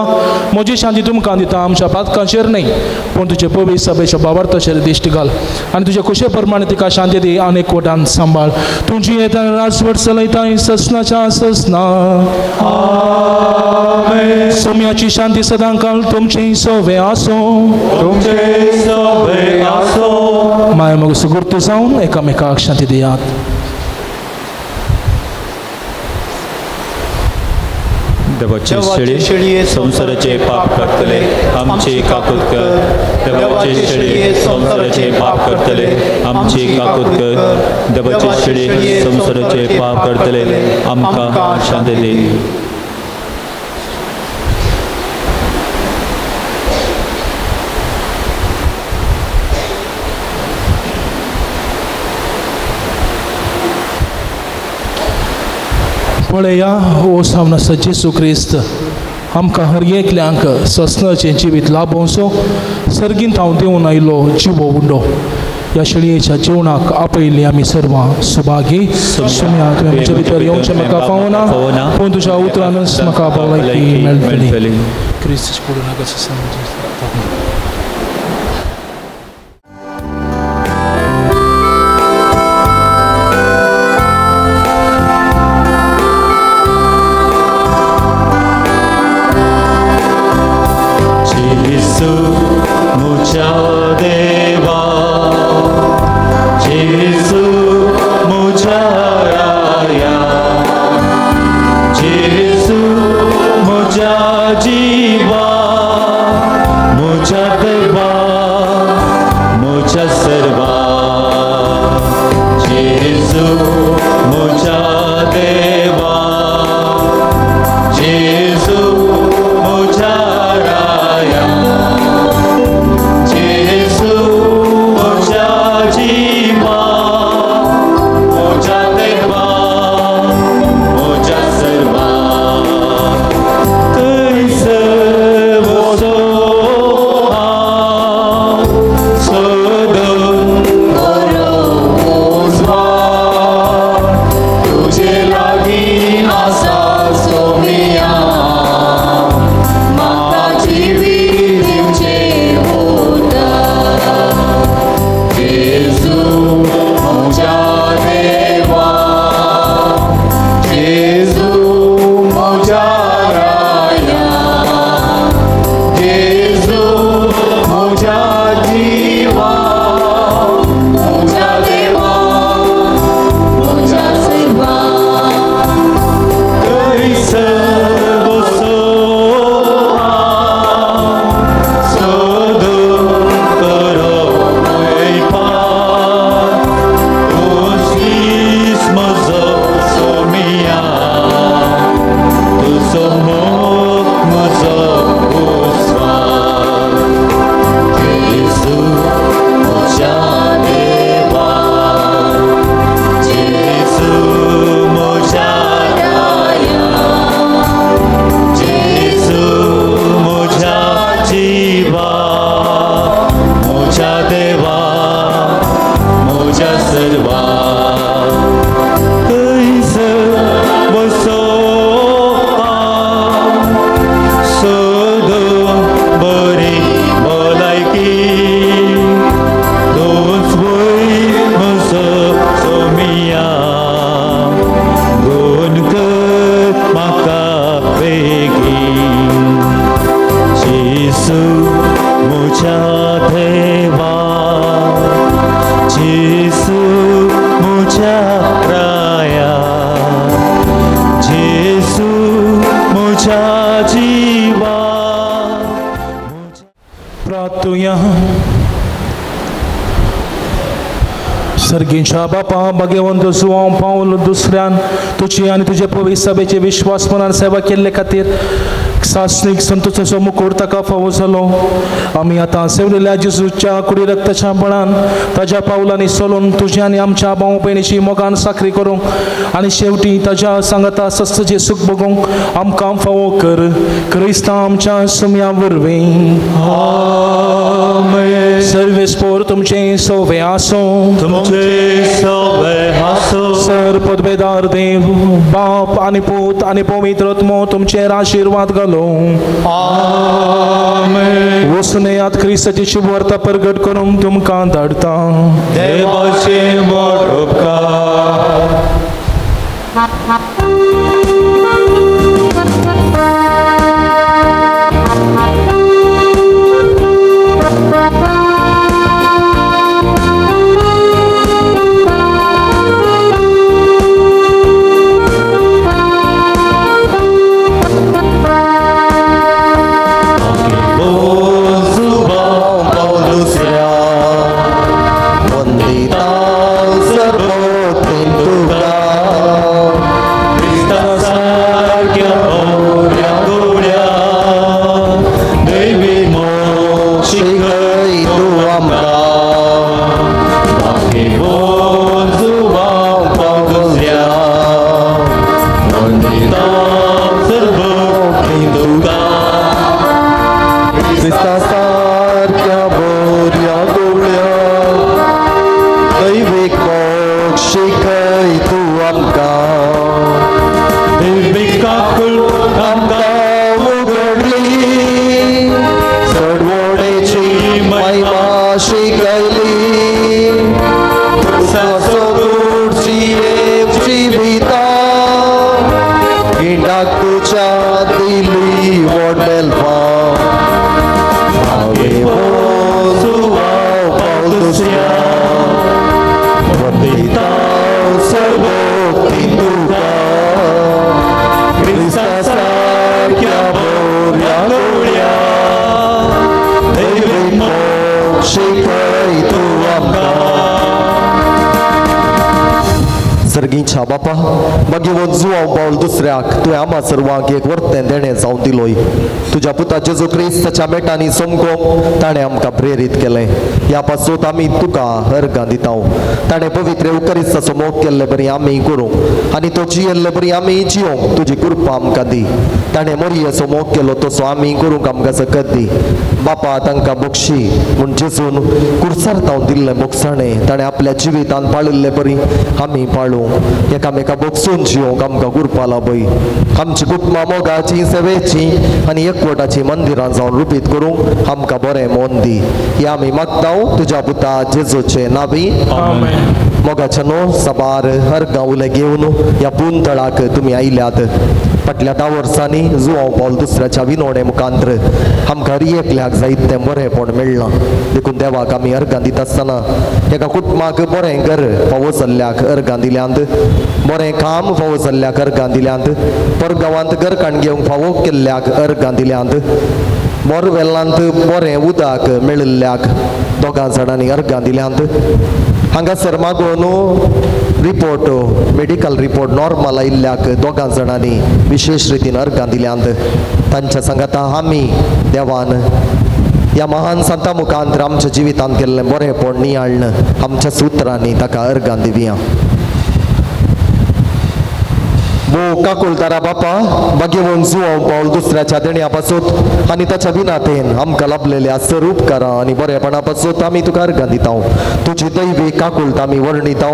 म्हजी शांती तुमकां दिता, आमच्या पातकांचेर न्हय पूण तुजे पवित्र सभेच्या बाबार्थाचेर दिश्ट घाल आनी तुजे कुशे प्रमाणे तिका शांती दी आनी एकवटान सांबाळ. तुजी येता राजवट चलयता ससनाच्या ससना. आमेन. सोम्याची शांती सदांकाळ तुमचे सोवे आसो, तुमचे सोवे आसो. माय मग सुगुर्त जावन एकामेकाक शांती दियात. देवाचे शेळये संवसाराचे पाप करतले आमची काकूत कर. देवाचे शेळये संवसाराचे पाप करतले आमची काकूत कर. देवाचे शेळये संवसाराचे पाप करतले आमकां शांती दी. पळया हो सावन जेजू क्रिस्त आमकां हर एकल्यांक ससनाचें जिवीत लाभोवचो सर्गींत हांव देवन आयलो जिवो उंडो. ह्या शेळयेच्या जेवणाक आपयल्ली आमी सर्वां सुभागी. सुम्या तुवें म्हजे भितर येवचें म्हाका फावना, पूण तुज्या उतरानच म्हाका भलायकी मेळटली. क्रिस्त पडूं नाका. जीवा, मुझा आमच्या बापा भाग्यवंत जुवांव पावल दुसऱ्यान तुजी आनी तुजे पवित्र सभेचे विश्वासपणान सेवा केल्ले खातीर सासणीक संतोषाचो मुकुट ताका फावो जालो. आमी आतां सेवलेल्या जेजूच्या कुडी रक्ताच्या बळान ताज्या पावलांनी चलून तुज्या आनी आमच्या भाव भयणीची मोगान साकरी करूंक आनी शेवटी ताज्या सांगाता सस्तचें सूख भोगूंक आमकां फावो कर क्रिस्तांव आमच्या सुम्या वरवीं. आमेन. सर्वेस्पोर तुमचें सोवे आसूं. तुमचे सोवे आसूं. सर पदवेदार देव बाप आनी पूत आनी पवित्र आत्मो तुमचेर आशिर्वाद घालूं. आमेन. वचून येयात क्रिस्ताची शुभवार्ता प्रगट करूंक तुमकां धाडटा. देवाचे व्हड उपकार. सर्गीच्या बापा भाग्यवंत जुवांव पावल दुसऱ्याक तुवें आमा सर्वांक एक वर्तें देणें जावन दिलोय. तुज्या पुता जेजू क्रिस्ताच्या मेटांनी समकोंक ताणें आमकां प्रेरीत केलें. ह्या पासून आमी तुका अर्गां दिता. ताणें पवित्र उकरिस्ताचो मोग केल्ले बरी आमी करूंक आनी तो जियेल्ले बरी आमी जियोंक तुजी कृपा आमकां दी. ताणें मोरयेचो मोग केलो तसो आमी करूंक आमकां सकत दी. बापा तांकां बक्षी म्हूण जेजून कुर्सार तावन दिल्लें बोगसाणें ताणें आपल्या जिवितान पाळिल्ले बरी आमी पाळूंक एकामेका बोगसून जियोंक आमकां कृपा लाभय. आमची कुटुंबां मोगाची सेवेची आनी एकवटाची मंदिरां जावन रुपीत करूंक आमकां बरें मन दी. हे आमी मागता तुज्या पुता जेजूचे नावी. मोगाच्या न्हू सबार हर गांवले घेवन ह्या पुंतळाक तुमी आयल्यात. फाटल्या 10 वर्सांनी जुवांव पावल दुसऱ्याच्या विनोणे मुखांत्र आमकां हर एकल्याक जायत तें बरेंपण मेळ्ळां. देखून देवाक आमी अर्गां दिता आसतना एका कुटुंबाक बरें घर फावो जाल्ल्याक अर्गां दिल्यांत, बरें काम फावो जाल्ल्याक अर्गां दिल्यांत, परगांवांत घरकाण घेवंक फावो केल्ल्याक अर्गां दिल्यांत, बोरवेलांत बरें उदक मेळिल्ल्याक दोगां जाणांनी अर्गां दिल्यांत. हांगासर मागून रिपोर्ट मेडिकल रिपोर्ट नॉर्मल आयिल्ल्याक दोगां जाणांनी विशेश रितीन अर्गां दिल्यांत. तांच्या सांगाता आमी देवान ह्या महान संता मुखांत आमच्या जिवितांत केल्लें बरेंपण नियाळ्ण आमच्या सुत्रांनी ताका अर्गां दिवया. भो काकुळतारा बापा भाग्यवंत जुवांव पावल दुसऱ्याच्या देण्या पासून आनी ताच्या विनातेन आमकां लाभलेल्या सर उपकारां आनी बरेपणा पासून आमी तुका अर्गां दिता. तुजी दैवी काकुळट आमी वर्णिता.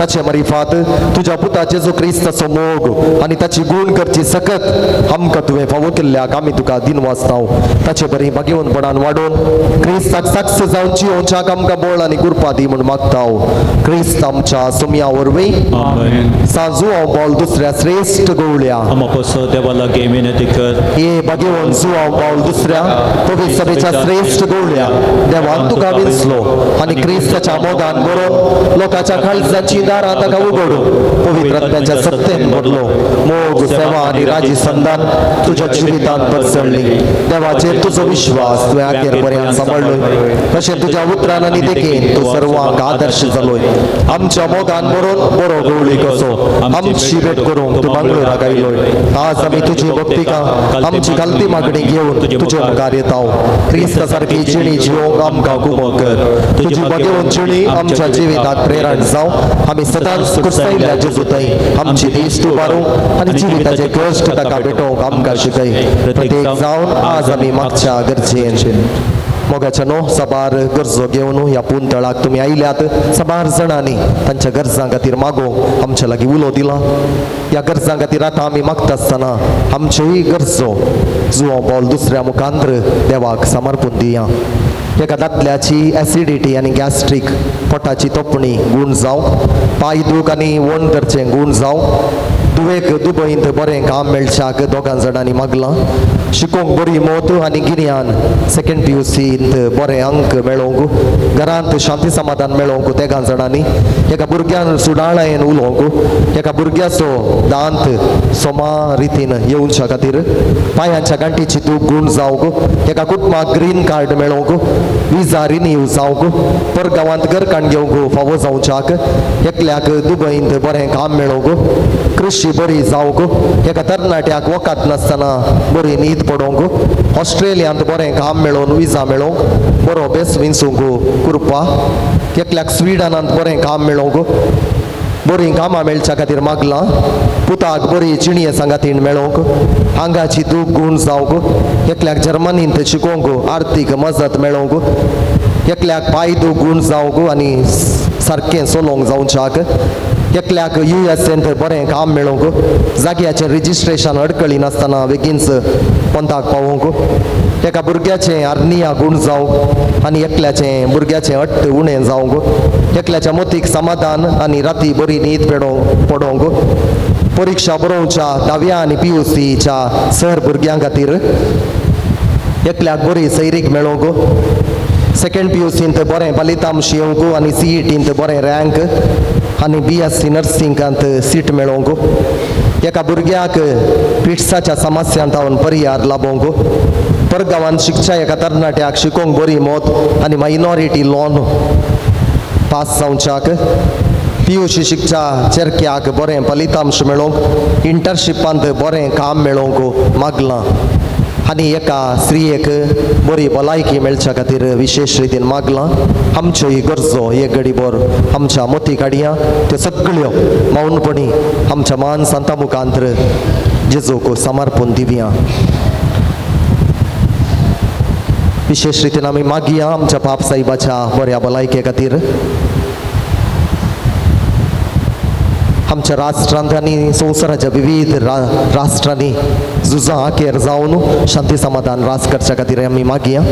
ताचे मारिफात तुज्या पुता जेजू क्रिस्ताचो मोग आनी ताची गूण करची सकत आमकां तुवें फावो केल्ल्याक आमी तुका दिनवासता. ताचे बरी भाग्यवंतपणान वाडोवन क्रिस्ताक साक्ष जावन जियोवच्याक आमकां बळ आनी कृपा दी म्हूण मागता. क्रिस्त आमच्या सुमया वरवीं. सांजुवांव पावल दुसऱ्या श्रेष्ठ श्रेष्ठ गोवळ्या आमा देवा लागीं विनंती कर. हे भगवंत जुआव पावल दुसऱ्या पवित्र सभेच्या श्रेष्ठ गोवळ्या देवान तुका विंचलो आनी क्रिस्ताच्या मोगान बरोवन लोकांच्या काळजाची दारां ताका उगडून पवित्र आत्म्याच्या सत्तेन भरलो. मोग सेवा आनी राजी संदान तुज्या जिवितांत पसरली. देवाचेर तुजो विश्वास तुवें अखेर पर्यंत सांबाळ्ळो. तशें तुज्या उतरान आनी देखीन तूं सर्वांक आदर्श जालोय. आमच्या मोगान बरोवन बरो गवळी कसो आमची भेट करूंक तूं मंगळूराक आयलोय. आज आमी तुजी भक्तिका आमची गलती मागणी घेवन तुजे मुखार येता. क्रिस्ता सारकी जिणी जिवंक आमकां कुमक कर. तुजी भगवंत जिणी आमच्या जिविताक प्रेरण जावं. आमी सदांच कुर्सायिल्ल्या जेजू थंय आमची दिश्ट उबारूंक आनी जिविताचे कश्ट ताका भेटोवंक आमकां शिकय. प्रत्येक जावन आज आमी मागच्या गरजेन मोगाच्या न्हू साबार गरजो घेवन ह्या पुंतळाक तुमी आयल्यात. साबार जाणांनी तांच्या गरजां खातीर मागोवंक आमच्या लागीं उलो दिला. ह्या गरजां खातीर आतां आमी मागता आसतना आमच्योय गरजो जुआंव पावल दुसऱ्या मुखांत्र देवाक समर्पून दिया. एका दादल्याची एसिडिटी आनी गॅस्ट्रीक पोटाची तोपणी गूण जावंक, पांय दूख आनी वण करचें गूण जावंक, दुवेक दुबयंत बरें काम मेळच्याक दोगां जाणांनी मागलां. शिकोवंक बरी मोत आनी गिन्यान सेकेंड PUCंत बरें अंक मेळोवंक, घरांत शांती समाधान मेळोवंक तेगां जाणांनी. एका भुरग्यान सुडाळायेन उलोवंक, एका भुरग्याचो दांत सोमा रितीन येवच्या खातीर, पांयांच्या गांठीची दूख गूण जावंक, एका कुटुंबाक ग्रीन कार्ड मेळोवंक, विजा रिन्यू जावंक, परगांवांत घरकाण घेवंक फावो जावच्याक, एकल्याक दुबयंत बरें काम मेळोवंक, कृशी बरी जावंक, एका तरणाट्याक वखद नासतना बरी न्हीद पडोवंक, ऑस्ट्रेलियांत बरें काम मेळोवन विजा मेळोवंक, बरो बेस विंचूंक कृपा, एकल्याक स्विडनांत बरें काम मेळोवंक, बरीं कामां मेळच्या खातीर मागलां. पुताक बरी जिणये सांगातीण मेळोवंक, आंगाची दूख गूण जावंक, एकल्याक जर्मनींत शिकोवंक आर्थीक मजत मेळोवंक, एकल्याक पांय दूख गूण जावंक आनी सारकें चलोवंक जावच्याक, एकल्याक USAंत बरें काम मेळोवंक, जाग्याचें रजिस्ट्रेशन अडकळी नासतना बेगीनच पंथाक पावोवंक, एका भुरग्याचें आर्निया गूण जावंक आनी एकल्याचें भुरग्याचें अट्ट उणें जावंक, एकल्याच्या मोतीक समाधान आनी राती बरी न्हीद पडोवंक, परिक्षा बरोवच्या धाव्या आनी PUCच्या सर भुरग्यां खातीर, एकल्याक बरी सैरीक मेळोवंक, सेकेंड PUCंत बरें फलितांश येवंक आनी CETंत बरें रँक आनी BSc नर्सिंगांत सीट मेळोवंक, एका भुरग्याक पिट्साच्या समस्यांत परिहार लाबोवंक, परगांवांत शिकच्या एका तरणाट्याक शिकोवंक बरी मोत आनी मायनॉरिटी लोन पास जावच्याक, PUC शिकच्या चेरक्याक बरें फलितांश मेळोवंक, इंटर्नशिपांत बरें काम मेळोवंक मागलां आनी एका स्त्रियेक बरी भलायकी मेळच्या खातीर विशेश रितीन मागलां. आमच्यो ही गरजो एक घडीभर आमच्या मोती काडया त्यो सगळ्यो मौनपणी आमच्या मान संता मुखांत्र जेजूक समर्पून दिवया. विशेश रितीन आमी मागया आमच्या पाप साहेबाच्या बऱ्या भलायके खातीर, आमच्या राष्ट्रांत आनी संवसाराच्या विविध राष्ट्रांनी झुजां अखेर जावन शांती समाधान राज करच्या खातीर आमी मागया.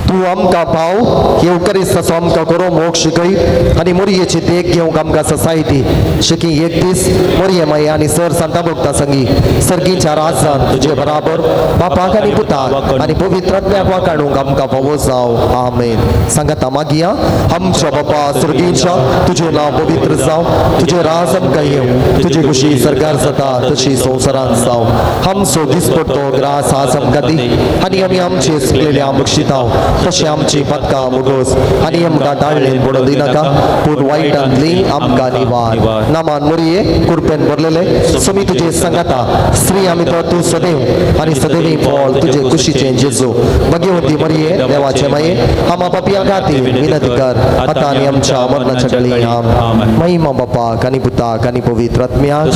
तूं आमकां पाव येवकरीस्ताचो आमकां करो मोग शिकय आनी मोरयेची देख घेवंक आमकां सोसायटी शिकी. एक दीस मोरये माई आनी सर सांता भोगता संगी सर्गीच्या राजान तुजे बराबर बापाक आनी पुताक आनी पवित्र आत्म्याक वाकाणूंक आमकां फावो जावं. आमेन. सांगाता मागया. आमच्या बापा सर्गीच्या तुजें नांव पवित्र जावं, तुजें राज आमकां येवं, तुजी खुशी सरकार जाता तशी संवसारांत जावं. आमचो दिसपट्टो ग्रास आज आमकां दी आनी आमी आमचे चुकलेल्या बक्षिताव तशें आमची पदकां मुगोस आनी आमकां दाळ्ळेन पडोवं दिनाका, पूण वायटांतली आमकां निवार. नामान मोरये कुरपेन भरलेले समी तुजे सांगाता स्त्री आमी तो तूं सदैव आनी सदैवी फळ तुजे कुशीचें जेजू. भगवती मोरये देवाचे माये आमा पापयां खातीर विनंती कर आतां आनी आमच्या मरणाच्या वेळी. आमेन. महिमा बापाक आनी पुताक आनी पवित्र आत्म्याक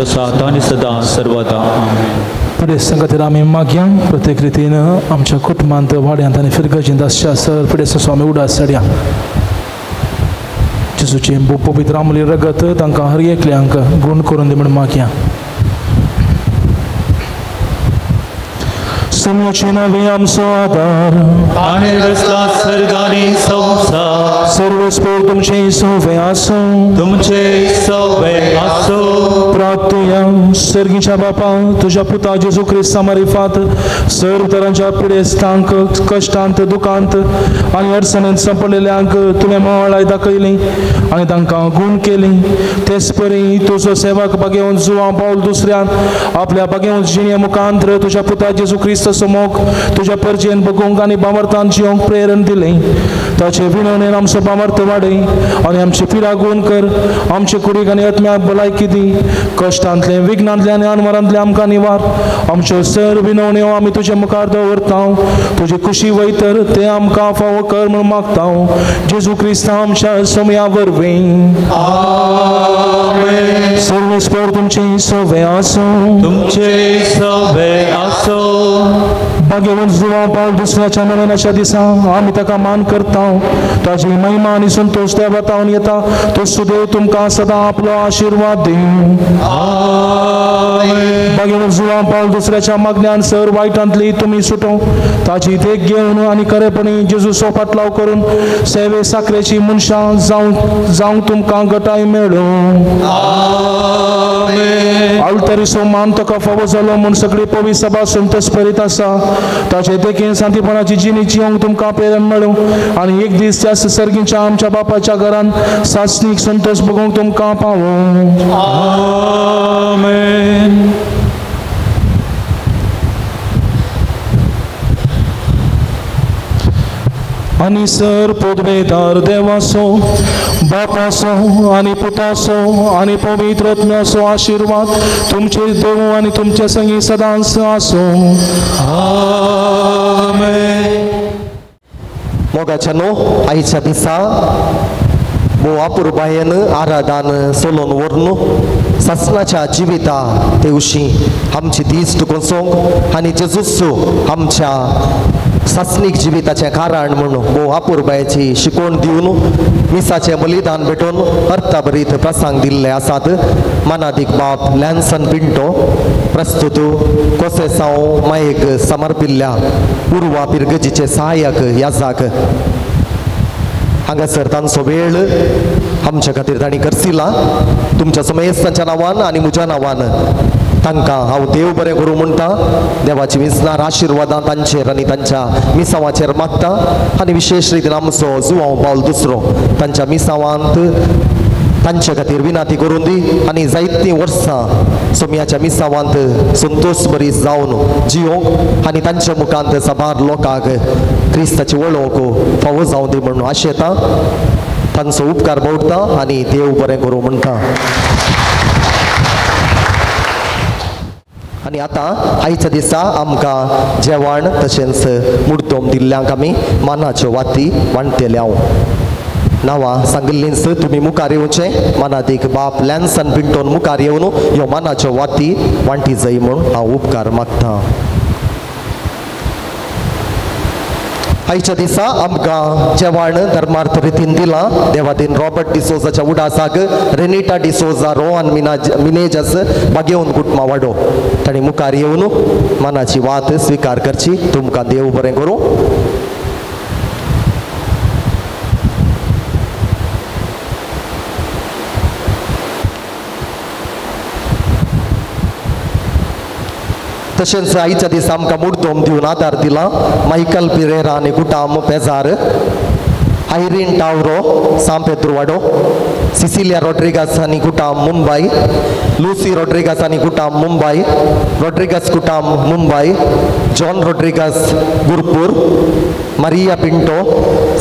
तसो आतां आनी सदां सर्वदा. आमेन. फुडें संगतीर आमी मागया प्रत्येक रितीन आमच्या कुटुंबांत वाड्यांत आनी फिरगर्जींत आसच्या सर फुडें स्वामी उडास चडया जेजूचें पवित्र आमली रगत तांकां हर एकल्यांक गूण करून दी म्हूण मागया. सुम्याचे नावे आमचो आदार आनी रचला सर्गानी संवसार. सर्वस्पोर तुमचे सवे आसूं तुमचे सवे आसूं. प्रार्थया. सर्गीच्या बापा तुज्या पुता जेजू क्रिस्ता मारिफात सर्व तरांच्या पिडेस्तांक कश्टांत दुखांत आनी अडचणींत सांपडलेल्यांक तुवें मोवाळाय दाखयली आनी तांकां गूण केली. तेच परी तुजो सेवक बागेवन जुवां पावल दुसऱ्यान आपल्या बागेवन जिणे मुखांत्र तुज्या पुता जेजू क्रिस्त समोक तुज्या परजेन बगोवंक आनी बामर्थान जिवंक प्रेरण दिलें. ताचे विनवणेन आमचो बामर्थ वाडय आनी आमची पिडा गूण कर. आमचे कुडीक आनी आत्म्याक भलायकी दी. कश्टांतलें विघ्नांतलें आनी अनवरांतलें आमकां निवार. आमच्यो सर विनवण्यो आमी तुजे मुखार दवरता. तुजी खुशी वयतर तें आमकां फावो कर म्हूण मागता. जेजू क्रिस्ता आमच्या सोम्या वरवीं. सर्वेस्पर तुमचे सवे आसूं तुमचे सवे आसूं. भाग्यवंत जुवां पावल दुसऱ्याच्या मरणाच्या दिसा आमी ताका मान करता. ताजी महिमा आनी संतोश देवा तावन येता. तो सुदेव तुमकां सदां आपलो आशिर्वाद दिवं. भाग्यवंत जुवां पावल दुसऱ्याच्या मागण्यान सर वायटांतली तुमी सुटो. ताजी देख घेवन आनी खरेपणी जेजूचो फाटलाव करून सेवे साखरेची मनशां जावंक तुमकां गटाय मेळूं. आल्तरीचो मान तुका फावो जालो म्हूण सगळी पवित्र सभा संतोष परीत आसा. ताचे देखीन शांतीपणाची जिणी जिवंक तुमकां प्रेरण मेळूं आनी एक दीस त्या सर्गीच्या आमच्या बापाच्या घरान सासणीक संतोष भोगोवंक तुमकां पावूं. आमेन. आनी सर पदवेदार देवाचो बापाचो आनी पुताचो आनी पवित्र आत्म्याचो आशिर्वाद तुमचे देव आनी तुमचे संगी सदांच आसूं. आमेन. मोगाच्यानो आयच्या दिसा भोव अपुरबायेन आराधान सोलोन व्हरून सासणाच्या जिविता तेवशी आमची दीस कोसोंक आनी जेजूस आमच्या सासणीक जिविताचें कारण म्हणून भोव अपुरबायेची शिकवण दिवन मिसाचें बलिदान भेटोवन अर्थाभरीत प्रसंग दिल्ले आसात. मानादीक बाप लॅन्सन पिंटो प्रस्तुत कोसेसांव मायेक समर्पिल्ल्या उर्वा पिरगजीचे सहायक याजाक हांगासर तांचो वेळ आमच्या खातीर तांणी खर्चिला. तुमच्या समेस्तांच्या नांवान आनी म्हज्या नांवान तांकां हांव देव बरें करूं म्हणटा. देवाची विसनार आशिर्वादां तांचेर आनी तांच्या मिसांवाचेर मागता आनी विशेश रितीन आमचो जुवांव पावल दुसरो तांच्या मिसांवांत तांचे खातीर विनाती करून दी आनी जायतीं वर्सां सोम्याच्या मिसांवांत संतोष बरी जावन जिवंक आनी तांच्या मुखांत साबार लोकांक क्रिस्ताची वळख फावो जावं दी म्हणून आशेता. तांचो उपकार मोडटा आनी देव बरें करूं म्हणटा. आनी आतां आयच्या दिसा आमकां जेवण तशेंच मुर्दोम दिल्ल्यांक आमी मानाच्यो वाती वांट्टले. हांव नांवां सांगिल्लींच तुमी मुखार येवचें. मानादीक बाप लॅन्सन पिंटोन मुखार येवन ह्यो मानाच्यो वाती वांटी जाय म्हूण हांव उपकार मागता. आयच्या दिसा आमकां जेवण धर्मार्थ रितीन दिलां. देवादीन रॉबर्ट डिसोजाच्या उडासाक रेनिटा डिसोजा रोहन मिनेजस बागेवन कुटुंबा वाडो तांणी मुखार येवन मानाची वात स्विकार करची. तुमकां देव बरें करूं. तशेंच आयच्या दिसा आमकां मुर्दोम दिवन आदार दिला मायकल पिरेरा आनी कुटाम पेजार, आयरीन टावरो सांपेद्रुवाडो, सिसिलिया रॉड्रिगास आनी कुटाम मुंबय, लुसी रॉड्रिगास आनी कुटाम मुंबय, रॉड्रिगास कुटाम मुंबय, जॉन रॉड्रिगास गुरपूर, मारिया पिंटो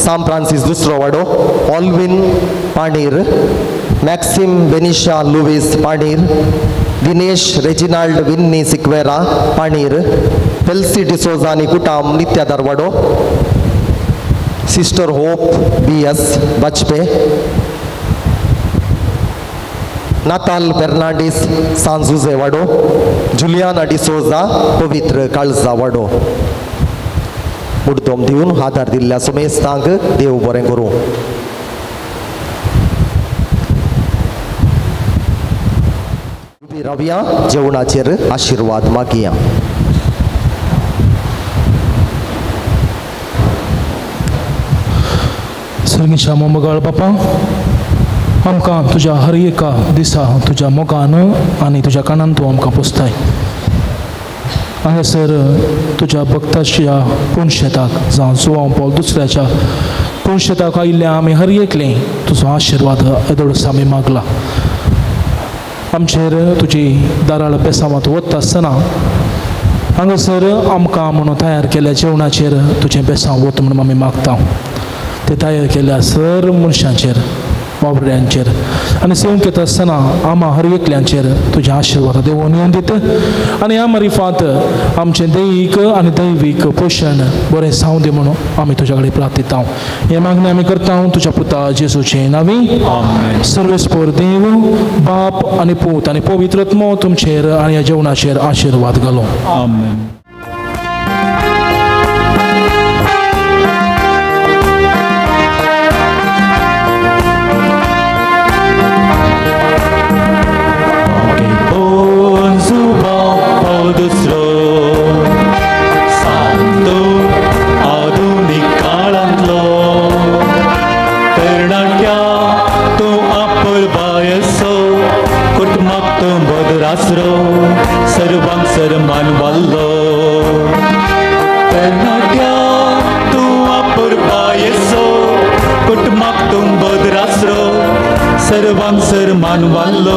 सांत फ्रांसीस दुसरो वाडो, ऑल्विन पाणीर, मॅक्सिम बेनिशा लुवीस पाणीर, दिनेश रेजिनाल्ड विन्नी सिक्वेरा पाणीर, पेल्सी डिसोजा आनी कुटाम Nitya Darwado, sister Hope B S Bajpe, Natal Fernandes सांजुजे वाडो, जुलियाना डिसोजा पवित्र काळजा वाडो. मुर्दोम दिवन आदार दिल्ल्या सुमेस्तांक देव बरें करूं. रावया जेवणाचेर आशिर्वाद मागया. सर्गीच्या मोगाळ बापा, आमकां तुज्या हर एका दिसा तुज्या मोगान आनी तुज्या कानान तूं आमकां पोसताय. हांगासर तुज्या भक्ताच्या पुणशेताक जावं जुवांव पॉल दुसऱ्याच्या पुणशेताक आयिल्ल्या आमी हर एकलें तुजो आशिर्वाद येदोळस आमी मागला. आमचेर तुजी दाराळ बेसांवांत वता आसतना हांगासर आमकां म्हणून तयार केल्ल्या जेवणाचेर तुजें बेसांव वत म्हणून आमी मागता. ते तयार केल्ल्या सर मनशांचेर वावऱ्यांचेर आनी सेवंक येता आसतना आमा हर एकल्यांचेर तुज्या आशिर्वाद देवून येवन दित आनी ह्या मारिफात आमचें दैहीक आनी दैवीक पोशण बरें जावं दी म्हणून आमी तुज्या कडेन प्रार्थिता. हे मागणें आमी करता तुज्या पुता जेजूचे नांवी. सर्वेस्पोर देव बाप आनी पूत आनी पवित्र आत्मो तुमचेर आनी ह्या जेवणाचेर आशिर्वाद घालो. आमेन. सर्वांक सरमान वाल्लो तरणाट्या तूं अपुरबायेचो कुटुंबाक तूं बदरासरो सर्वांक सरमान वाल्लो.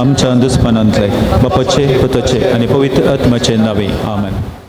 आमच्या दुस्मानांतले बापाचे पुताचे आनी पवित्र आत्म्याचे नावे. आमेन.